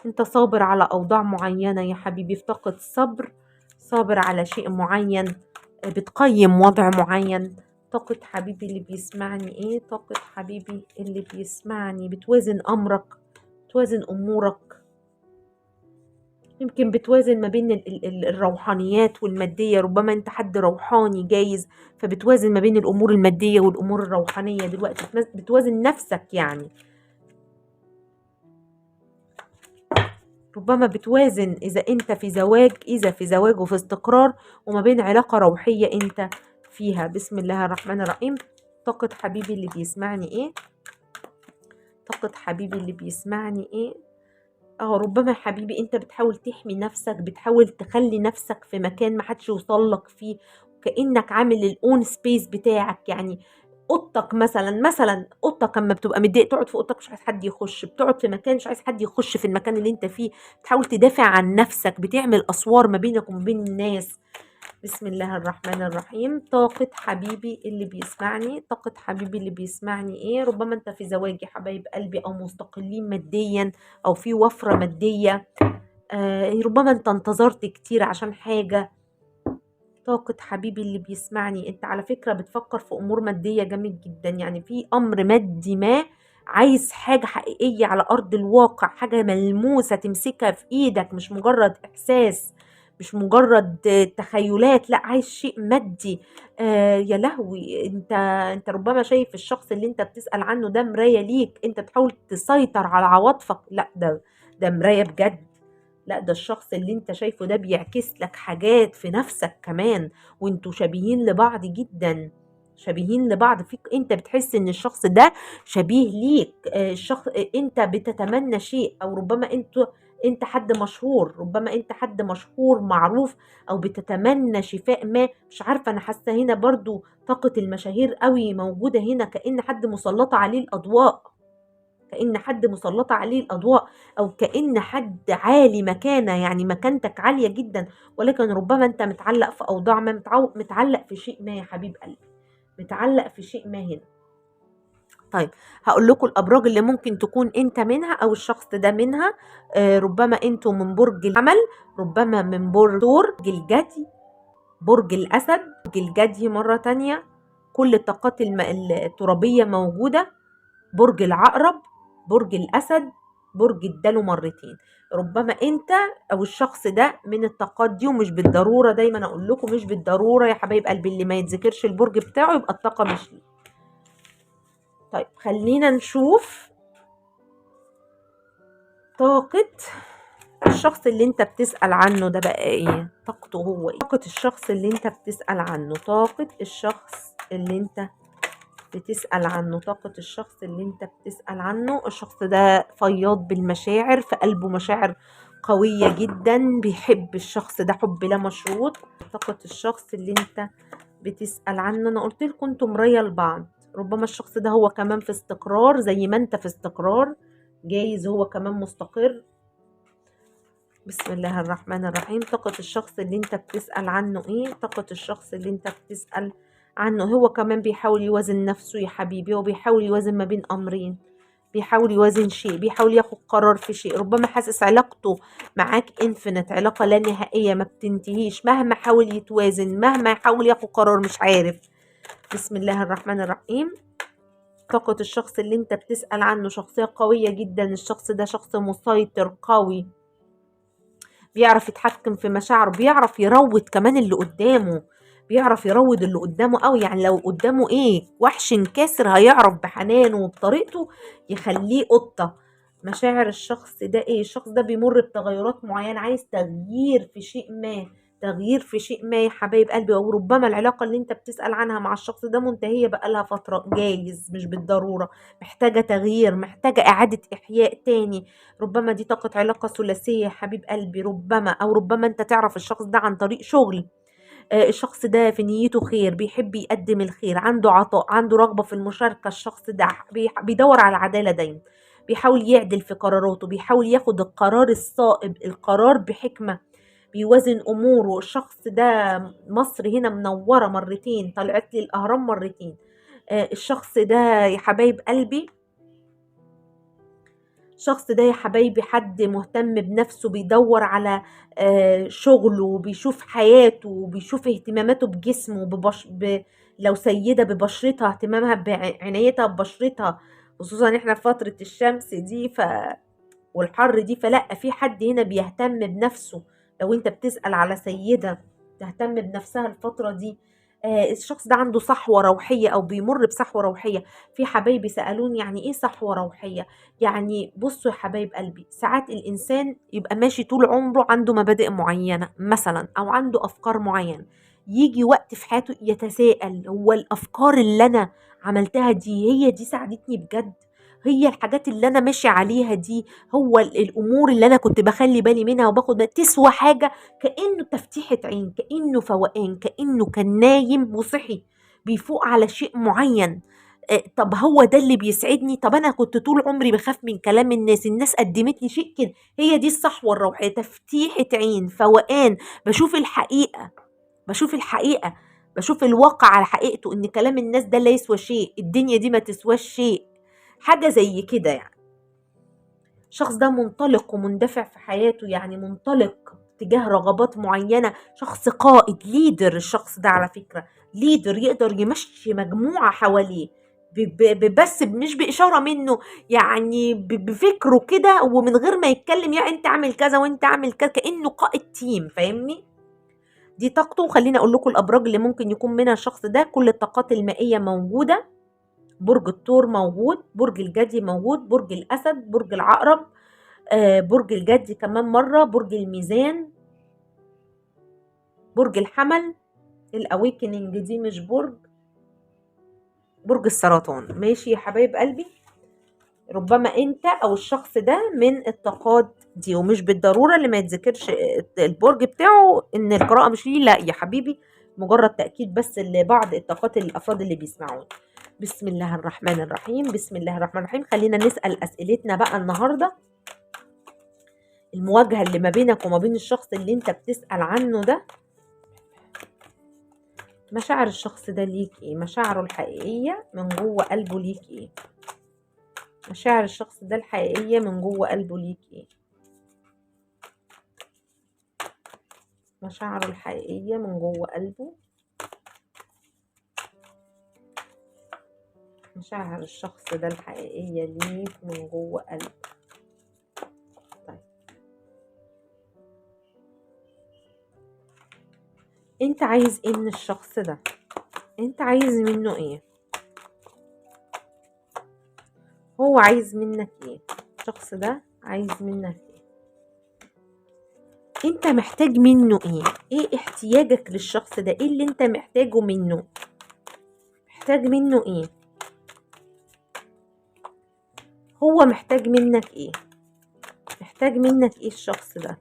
انت صابر على اوضاع معينة يا حبيبي، في طاقة صبر، صابر على شيء معين، بتقيم وضع معين. طاقة حبيبي اللي بيسمعني ايه؟ طاقة حبيبي اللي بيسمعني بتوازن امرك، بتوازن امورك، يمكن بتوازن ما بين الروحانيات والمادية. ربما انت حد روحاني جايز، فبتوازن ما بين الامور المادية والامور الروحانية دلوقتي، بتوازن نفسك يعني. ربما بتوازن اذا انت في زواج، اذا في زواج وفي استقرار، وما بين علاقة روحية انت فيها. بسم الله الرحمن الرحيم. طاقة حبيبي اللي بيسمعني ايه؟ طاقة حبيبي اللي بيسمعني ايه؟ ربما حبيبي انت بتحاول تحمي نفسك، بتحاول تخلي نفسك في مكان ما حدش يوصل لك فيه، كأنك عامل ال own space بتاعك. يعني اوضتك مثلا اوضتك اما بتبقى متضايق تقعد في اوضتك مش عايز حد يخش، بتقعد في مكان مش عايز حد يخش في المكان اللي انت فيه، بتحاول تدافع عن نفسك، بتعمل اسوار ما بينك وما بين الناس. بسم الله الرحمن الرحيم. طاقة حبيبي اللي بيسمعني، طاقة حبيبي اللي بيسمعني ايه؟ ربما انت في زواج يا حبايب قلبي، او مستقلين ماديا، او في وفرة مادية. ربما انت انتظرت كتير عشان حاجة. طاقة حبيبي اللي بيسمعني، انت على فكرة بتفكر في امور مادية جامد جدا، يعني في امر مادي ما، عايز حاجة حقيقية على ارض الواقع، حاجة ملموسة تمسكها في ايدك، مش مجرد احساس، مش مجرد تخيلات، لا عايز شيء مادي. يا لهوي، انت ربما شايف الشخص اللي انت بتسأل عنه ده مراية ليك، انت بتحاول تسيطر على عواطفك، لا ده مراية بجد، لا ده الشخص اللي انت شايفه ده بيعكس لك حاجات في نفسك كمان، وانتوا شبيهين لبعض جدا، شبيهين لبعض فيك، انت بتحس ان الشخص ده شبيه ليك. الشخص انت بتتمنى شيء، او ربما انت حد مشهور، ربما انت حد مشهور معروف، او بتتمنى شفاء ما، مش عارفه. انا حاسه هنا برضو طاقه المشاهير قوي موجوده هنا، كأن حد مسلطه عليه الاضواء، كأن حد مسلطه عليه الاضواء، او كأن حد عالي مكانه، يعني مكانتك عاليه جدا، ولكن ربما انت متعلق في اوضاع ما، متعلق في شيء ما يا حبيب قلبي، متعلق في شيء ما هنا. طيب هقول لكم الابراج اللي ممكن تكون انت منها او الشخص ده منها. ربما انتوا من برج الحمل، ربما من برج ثور، برج الجدي، برج الاسد، برج الجدي مرة تانية، كل الطاقات الترابية موجودة، برج العقرب، برج الاسد، برج الدلو مرتين. ربما انت او الشخص ده من الطاقات دي، ومش بالضرورة، دايما اقول لكم مش بالضرورة يا حبايب قلبي اللي ما يتذكرش البرج بتاعه يبقى الطاقة مش ليه. طيب خلينا نشوف طاقة الشخص اللي انت بتسأل عنه ده بقى ايه طاقته، هو ايه طاقة الشخص اللي انت بتسأل عنه، طاقة الشخص اللي انت بتسأل عنه، طاقة الشخص اللي انت بتسأل عنه. الشخص ده فياض بالمشاعر، في قلبه مشاعر قوية جدا، بيحب الشخص ده حب لا مشروط. طاقة الشخص اللي انت بتسأل عنه، انا قلت لكم انتوا مراية لبعض، ربما الشخص ده هو كمان في استقرار زي ما انت في استقرار، جايز هو كمان مستقر. بسم الله الرحمن الرحيم. طاقة الشخص اللي انت بتسأل عنه ايه؟ طاقة الشخص اللي انت بتسأل عنه هو كمان بيحاول يوازن نفسه يا حبيبي، هو بيحاول يوازن ما بين امرين، بيحاول يوازن شيء، بيحاول ياخد قرار في شيء. ربما حاسس علاقته معاك انفينيت، علاقة لا نهائية ما بتنتهيش، مهما حاول يتوازن، مهما يحاول ياخد قرار مش عارف. بسم الله الرحمن الرحيم. طاقة الشخص اللي انت بتسأل عنه شخصية قوية جدا، الشخص ده شخص مسيطر قوي، بيعرف يتحكم في مشاعره، بيعرف يروض كمان اللي قدامه، بيعرف يروض اللي قدامه قوي. يعني لو قدامه ايه وحش انكسر هيعرف بحنانه وبطريقته يخليه قطة. مشاعر الشخص ده ايه؟ الشخص ده بيمر بتغيرات معينة، عايز تغيير في شيء ما، تغيير في شيء ما يا حبايب قلبي. او ربما العلاقة اللي انت بتسأل عنها مع الشخص ده منتهية بقالها فترة، جايز مش بالضرورة، محتاجة تغيير، محتاجة إعادة إحياء تاني. ربما دي طاقة علاقة ثلاثية يا حبيب قلبي، ربما. او ربما انت تعرف الشخص ده عن طريق شغل. الشخص ده في نيته خير، بيحب يقدم الخير، عنده عطاء، عنده رغبة في المشاركة. الشخص ده بيدور على العدالة دايما، بيحاول يعدل في قراراته، بيحاول ياخد القرار الصائب، القرار بحكمة، بيوازن أموره. الشخص ده مصر هنا منورة مرتين، طلعت لي الأهرام مرتين. الشخص ده يا حبايب قلبي، الشخص ده يا حبايبي حد مهتم بنفسه، بيدور على شغله، بيشوف حياته، بيشوف اهتماماته بجسمه، لو سيدة ببشرتها، اهتمامها بعنايتها ببشرتها، خصوصا احنا في فترة الشمس دي والحر دي. فلا، في حد هنا بيهتم بنفسه. لو انت بتسأل على سيدة تهتم بنفسها الفترة دي، الشخص ده عنده صحوة روحية أو بيمر بصحوة روحية. في حبايبي سألوني يعني إيه صحوة روحية؟ يعني بصوا يا حبايب قلبي، ساعات الإنسان يبقى ماشي طول عمره عنده مبادئ معينة مثلا، أو عنده أفكار معينة، يجي وقت في حياته يتساءل هو الأفكار اللي أنا عملتها دي هي دي ساعدتني بجد؟ هي الحاجات اللي أنا ماشي عليها دي، هو الأمور اللي أنا كنت بخلي بالي منها وباخد بالي تسوى حاجة؟ كأنه تفتيحة عين، كأنه فوقان، كأنه كان نايم وصحي، بيفوق على شيء معين. طب هو ده اللي بيسعدني؟ طب أنا كنت طول عمري بخاف من كلام الناس، الناس قدمت لي شيء كده. هي دي الصحوة الروحية، تفتيحة عين، فوقان، بشوف الحقيقة، بشوف الحقيقة، بشوف الواقع على حقيقته، إن كلام الناس ده لا يسوى شيء، الدنيا دي ما تسواش شيء، حاجة زي كده. يعني الشخص ده منطلق ومندفع في حياته، يعني منطلق تجاه رغبات معينة، شخص قائد، leader. الشخص ده على فكرة leader، يقدر يمشي مجموعة حواليه بس مش بإشارة منه، يعني بفكره كده ومن غير ما يتكلم، يعني انت اعمل كذا وانت اعمل كذا، كأنه قائد team، فاهمني؟ دي طاقته. وخليني اقول لكم الابراج اللي ممكن يكون منها الشخص ده، كل الطاقات المائية موجودة، برج الثور موجود، برج الجدي موجود، برج الأسد، برج العقرب، برج الجدي كمان مرة، برج الميزان، برج الحمل، ال awakening دي مش برج، برج السرطان. ماشي يا حبايب قلبي، ربما انت او الشخص ده من الطاقات دي، ومش بالضرورة اللي ما يتذكرش البرج بتاعه ان القراءة مش ليه، لا يا حبيبي، مجرد تأكيد بس لبعض الطاقات الافراد اللي بيسمعون. بسم الله الرحمن الرحيم، بسم الله الرحمن الرحيم. خلينا نسأل أسئلتنا بقى النهاردة. المواجهة اللي ما بينك وما بين الشخص اللي انت بتسأل عنه ده، مشاعر الشخص ده ليك ايه؟ مشاعره الحقيقية من جوه قلبه ليك ايه؟ مشاعر الشخص ده الحقيقية من جوه قلبه ليك ايه؟ مشاعره الحقيقية من جوه قلبه، مشاعر الشخص ده الحقيقية ليك من جوه قلبه. طيب انت عايز ايه من الشخص ده؟ انت عايز منه ايه؟ هو عايز منك ايه؟ الشخص ده عايز منك ايه؟ انت محتاج منه ايه؟ ايه احتياجك للشخص ده؟ ايه اللي انت محتاجه منه؟ محتاج منه ايه؟ هو محتاج منك ايه؟ محتاج منك ايه الشخص ده؟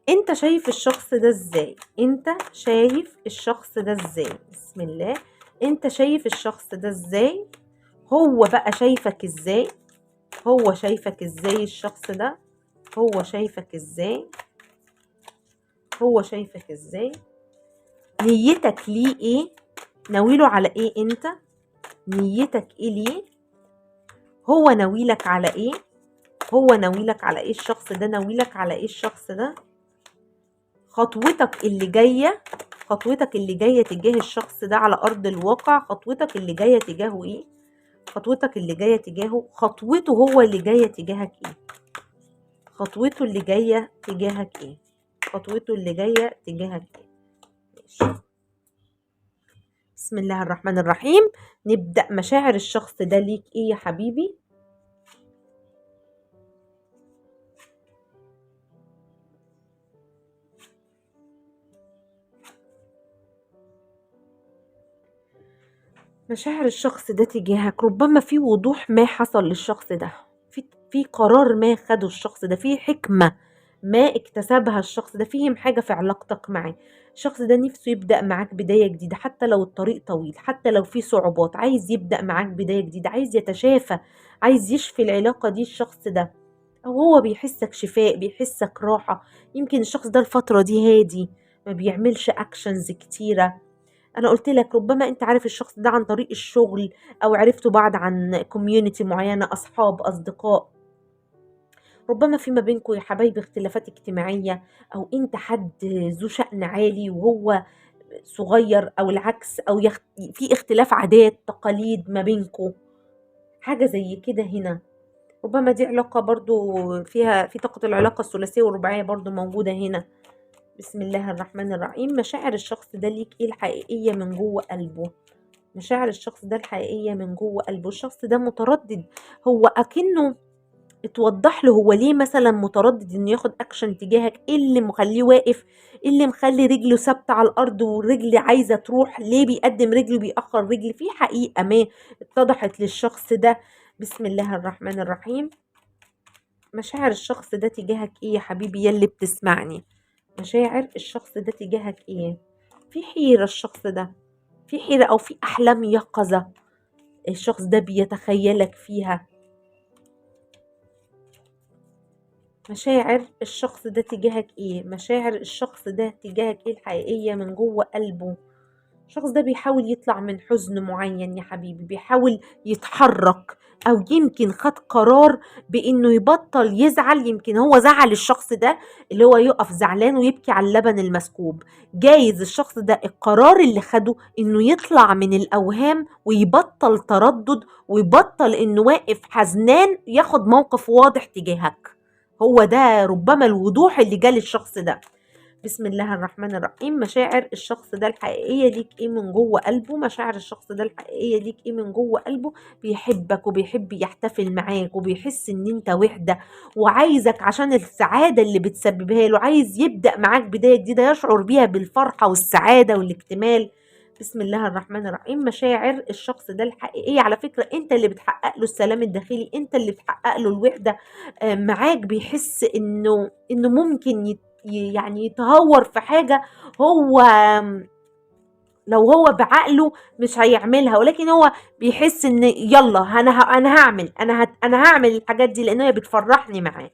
انت شايف الشخص ده ازاي؟ انت شايف الشخص ده ازاي؟ بسم الله، انت شايف الشخص ده ازاي؟ هو بقى شايفك ازاي؟ هو شايفك ازاي الشخص ده؟ هو شايفك ازاي؟ هو شايفك ازاي؟ نيتك ليه ايه؟ ناويله على ايه انت؟ نيتك ايه ليه؟ هو ناويلك على ايه؟ هو ناويلك على ايه الشخص ده؟ ناويلك على ايه الشخص ده؟ خطوتك اللي جاية، خطوتك اللي جاية تجاه الشخص ده على أرض الواقع، خطوتك اللي جاية تجاهه ايه؟ خطوتك اللي جاية تجاهه، خطوته هو اللي جاية تجاهك ايه؟ خطوته اللي جاية تجاهك ايه؟ خطوته اللي جاية تجاهك ايه؟ ماشي. بسم الله الرحمن الرحيم. نبدأ مشاعر الشخص ده ليك ايه يا حبيبي؟ مشاعر الشخص ده تجاهك ربما في وضوح ما حصل للشخص ده، في قرار ما خده الشخص ده، في حكمة ما اكتسبها الشخص ده، فيهم حاجة في علاقتك معاه. الشخص ده نفسه يبدأ معاك بداية جديدة، حتى لو الطريق طويل، حتى لو في صعوبات، عايز يبدأ معاك بداية جديدة، عايز يتشافى، عايز يشفي العلاقة دي الشخص ده، أو هو بيحسك شفاء، بيحسك راحة. يمكن الشخص ده الفترة دي هادي، ما بيعملش actions كتيرة. أنا قلت لك ربما أنت عارف الشخص ده عن طريق الشغل، أو عرفتوا بعض عن community معينة، أصحاب، أصدقاء. ربما في ما بينكم يا حبايبي اختلافات اجتماعية، أو أنت حد ذو شأن عالي وهو صغير، أو العكس، أو في اختلاف عادات تقاليد ما بينكم، حاجة زي كده هنا. ربما دي علاقة برضو فيها في طاقة العلاقة الثلاثية والرباعية برضو موجودة هنا. بسم الله الرحمن الرحيم. مشاعر الشخص ده ليك ايه الحقيقية من جوه قلبه؟ مشاعر الشخص ده الحقيقية من جوه قلبه. الشخص ده متردد، هو أكنه اتوضح له هو ليه مثلا متردد انه ياخد اكشن تجاهك، ايه اللي مخليه واقف، ايه اللي مخلي رجله ثابتة على الارض والرجل عايزه تروح، ليه بيقدم رجله بيأخر رجل. في حقيقة ما اتضحت للشخص ده. بسم الله الرحمن الرحيم. مشاعر الشخص ده تجاهك ايه يا حبيبي يلي بتسمعني؟ مشاعر الشخص ده تجاهك ايه؟ في حيرة الشخص ده، في حيرة او في احلام يقظة الشخص ده بيتخيلك فيها. مشاعر الشخص ده تجاهك ايه؟ مشاعر الشخص ده تجاهك ايه الحقيقية من جوه قلبه؟ الشخص ده بيحاول يطلع من حزن معين يا حبيبي، بيحاول يتحرك، او يمكن خد قرار بانه يبطل يزعل. يمكن هو زعل الشخص ده اللي هو يقف زعلان ويبكي على اللبن المسكوب. جايز الشخص ده القرار اللي خده انه يطلع من الاوهام ويبطل تردد ويبطل انه واقف حزنان، ياخد موقف واضح تجاهك. هو ده ربما الوضوح اللي جال الشخص ده. بسم الله الرحمن الرحيم. مشاعر الشخص ده الحقيقية ليك ايه من جوه قلبه؟ مشاعر الشخص ده الحقيقية ليك ايه من جوه قلبه؟ بيحبك وبيحب يحتفل معاك، وبيحس ان انت وحدة وعايزك عشان السعادة اللي بتسببها له، عايز يبدأ معاك بداية جديدة يشعر بيها بالفرحة والسعادة والاكتمال. بسم الله الرحمن الرحيم. مشاعر الشخص ده الحقيقية، على فكرة انت اللي بتحقق له السلام الداخلي، انت اللي بتحقق له الوحدة معاك. بيحس انه ممكن يعني يتهور في حاجة هو لو هو بعقله مش هيعملها، ولكن هو بيحس ان يلا انا هعمل، انا هعمل الحاجات دي لان هي بتفرحني معاه.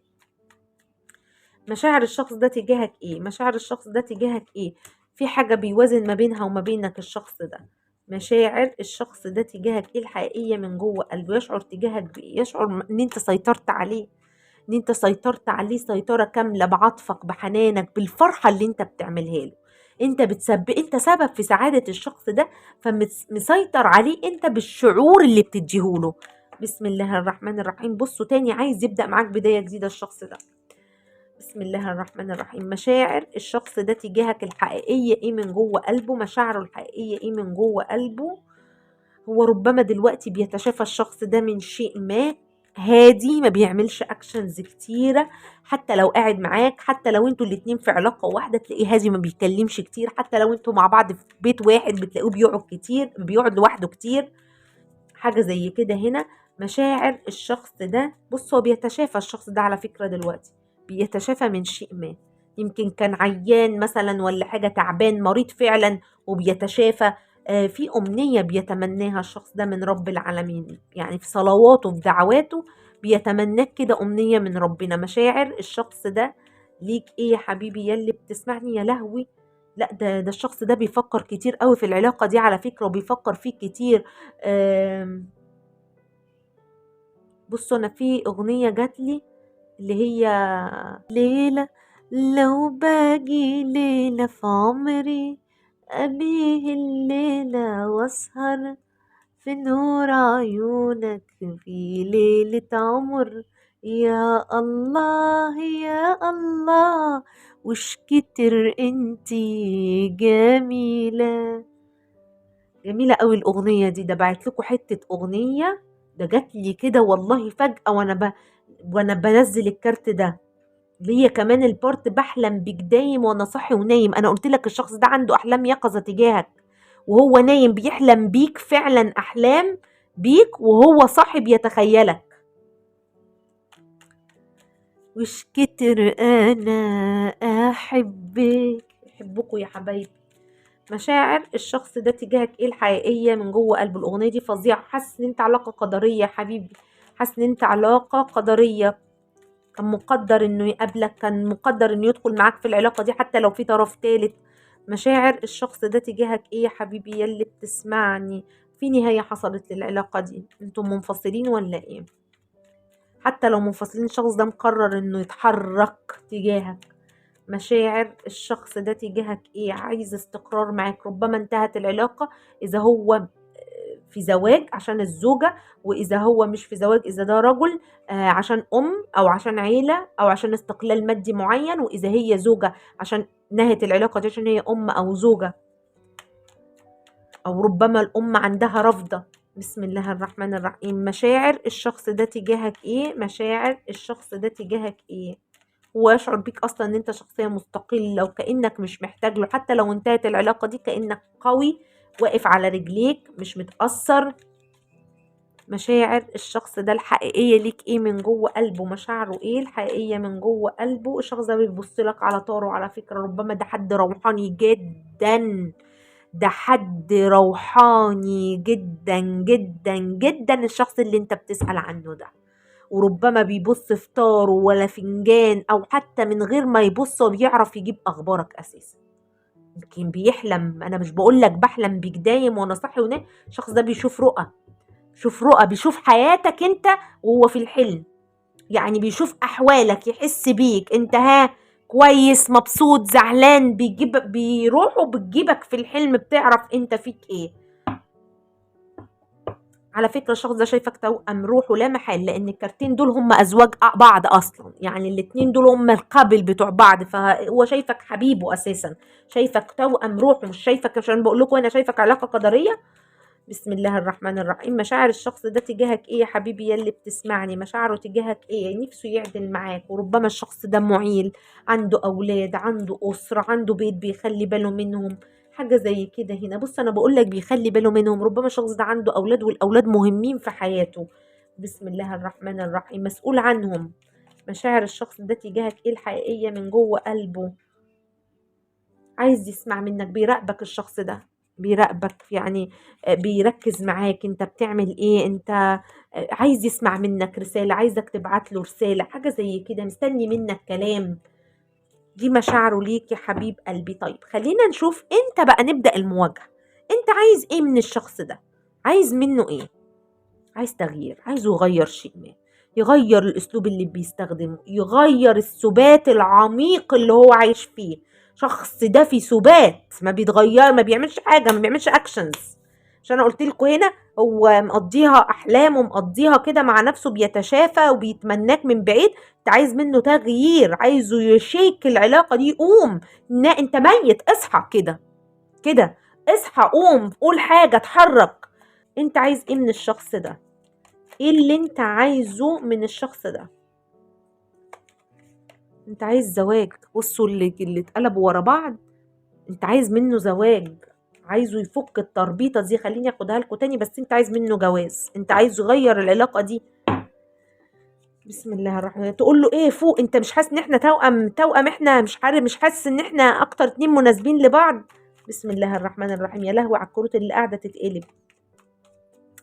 مشاعر الشخص ده تجاهك ايه؟ مشاعر الشخص ده تجاهك ايه؟ في حاجة بيوازن ما بينها وما بينك الشخص ده. مشاعر الشخص ده تجاهك ايه الحقيقية من جوه قلبه؟ يشعر تجاهك بايه؟ يشعر ان انت سيطرت عليه، ان انت سيطرت عليه سيطرة كاملة بعطفك، بحنانك، بالفرحة اللي انت بتعملها له. انت انت سبب في سعادة الشخص ده، فمسيطر عليه انت بالشعور اللي بتديهوله. بسم الله الرحمن الرحيم. بصوا تاني، عايز يبدأ معاك بداية جديدة الشخص ده. بسم الله الرحمن الرحيم. مشاعر الشخص ده تجاهك الحقيقية ايه من جوه قلبه؟ مشاعره الحقيقية ايه من جوه قلبه؟ هو ربما دلوقتي بيتشافى الشخص ده من شيء ما، هادي، ما بيعملش actions كتيرة، حتى لو قاعد معاك، حتى لو انتوا الاتنين في علاقة واحدة تلاقيه هادي ما بيتكلمش كتير، حتى لو انتوا مع بعض في بيت واحد بتلاقوه بيقعد كتير، بيقعد لوحده كتير، حاجة زي كده. هنا مشاعر الشخص ده، بص هو بيتشافى الشخص ده على فكرة دلوقتي، بيتشافى من شيء ما، يمكن كان عيان مثلا ولا حاجة، تعبان، مريض فعلا وبيتشافى. في أمنية بيتمناها الشخص ده من رب العالمين، يعني في صلواته في دعواته بيتمناك كده أمنية من ربنا. مشاعر الشخص ده ليك إيه يا حبيبي يلي بتسمعني؟ يا لهوي، لا ده الشخص ده بيفكر كتير قوي في العلاقة دي على فكرة، وبيفكر فيك كتير. بصوا أنا في أغنية جاتلي اللي هي ليلة لو باجي ليلة في عمري أبيه الليلة وأسهر في نور عيونك في ليلة عمر يا الله يا الله وش كتر انتي جميلة. جميلة قوي الأغنية دي. ده بعت لكم حتة أغنية، ده جات لي كده والله فجأة وأنا بنزل الكارت ده. ليا كمان ال part بحلم بيك دايم وأنا صاحي ونايم. أنا قلت لك الشخص ده عنده أحلام يقظة تجاهك، وهو نايم بيحلم بيك فعلا، أحلام بيك وهو صاحي بيتخيلك. وش كتر أنا أحبك. أحبكوا يا حبايبي. مشاعر الشخص ده تجاهك ايه الحقيقية من جوه قلبه؟ الأغنية دي فظيعة. حاسس ان انت علاقة قدرية يا حبيبي، حاسس ان انت علاقة قدرية. كان مقدر انه يقابلك، كان مقدر انه يدخل معاك في العلاقة دي حتى لو في طرف تالت. مشاعر الشخص ده تجاهك ايه يا حبيبي يلي بتسمعني؟ في نهاية حصلت للعلاقة دي، انتم منفصلين ولا ايه؟ حتى لو منفصلين الشخص ده مقرر انه يتحرك تجاهك. مشاعر الشخص ده تجاهك ايه؟ عايز استقرار معاك. ربما انتهت العلاقة اذا هو في زواج عشان الزوجة، واذا هو مش في زواج اذا ده رجل عشان ام او عشان عيلة او عشان استقلال مادي معين، واذا هي زوجة عشان نهت العلاقة دي عشان هي ام او زوجة، او ربما الام عندها رفضة. بسم الله الرحمن الرحيم. مشاعر الشخص ده تجاهك ايه؟ مشاعر الشخص ده تجاهك ايه؟ هو يشعر بيك اصلا ان انت شخصية مستقلة وكأنك مش محتاج له، حتى لو انتهت العلاقة دي كأنك قوي واقف على رجليك مش متأثر. مشاعر الشخص ده الحقيقية ليك ايه من جوه قلبه؟ مشاعره ايه الحقيقية من جوه قلبه؟ الشخص ده بيبص لك على طاره على فكرة. ربما ده حد روحاني جدا، ده حد روحاني جدا جدا جدا الشخص اللي انت بتسأل عنه ده. وربما بيبص في طاره ولا فنجان، او حتى من غير ما يبص وبيعرف يجيب اخبارك اساسا. يمكن بيحلم، انا مش بقول لك بحلم بيك دايم وانا صاحي ونايم، الشخص ده بيشوف رؤى، بيشوف رؤى، بيشوف حياتك انت وهو في الحلم، يعني بيشوف احوالك، يحس بيك انت ها كويس مبسوط زعلان، بيروح وبتجيبك في الحلم، بتعرف انت فيك ايه. على فكرة الشخص ده شايفك توأم روحه لا محال، لأن الكارتين دول هم أزواج بعض أصلا، يعني الاتنين دول هم القابل بتوع بعض، فهو شايفك حبيبه أساسا، شايفك توأم روحه، مش شايفك عشان بقول لكم أنا شايفك علاقة قدرية. بسم الله الرحمن الرحيم. مشاعر الشخص ده تجاهك ايه يا حبيبي يلي بتسمعني؟ مشاعره تجاهك ايه؟ نفسه يعدل معاك. وربما الشخص ده معيل، عنده اولاد، عنده اسره، عنده بيت بيخلي باله منهم، حاجه زي كده. هنا بص انا بقول لك بيخلي باله منهم، ربما الشخص ده عنده اولاد والاولاد مهمين في حياته. بسم الله الرحمن الرحيم. مسؤول عنهم. مشاعر الشخص ده تجاهك ايه الحقيقيه من جوه قلبه؟ عايز يسمع منك، بيراقبك الشخص ده، بيراقبك يعني بيركز معاك انت بتعمل ايه، انت عايز يسمع منك رسالة، عايزك تبعت له رسالة، حاجة زي كده، مستني منك كلام. دي مشاعره ليك يا حبيب قلبي. طيب خلينا نشوف انت بقى، نبدأ المواجهة. انت عايز ايه من الشخص ده؟ عايز منه ايه؟ عايز تغيير، عايزه يغير شيء ما، يغير الاسلوب اللي بيستخدمه، يغير السبات العميق اللي هو عايش فيه. شخص ده في سبات، ما بيتغير، ما بيعملش حاجة، ما بيعملش actions. عشان انا قلت لكم هنا هو مقضيها احلام ومقضيها كده مع نفسه، بيتشافى وبيتمناك من بعيد. انت عايز منه تغيير، عايزه ي shake العلاقة دي، قوم، انت ميت، اصحى كده كده، اصحى، قوم، قول حاجة، اتحرك. انت عايز ايه من الشخص ده؟ ايه اللي انت عايزه من الشخص ده؟ انت عايز زواج. بصوا اللي اتقلبوا ورا بعض، انت عايز منه زواج، عايزه يفك التربيطه دي. خليني اخدها لكم تاني، بس انت عايز منه جواز، انت عايز يغير العلاقه دي. بسم الله الرحمن الرحيم. تقول له ايه فوق، انت مش حاسس ان احنا توأم؟ توأم احنا، مش عارف، مش حاسس ان احنا اكتر اتنين مناسبين لبعض؟ بسم الله الرحمن الرحيم. يا لهوي على الكروت اللي قاعده تتقلب.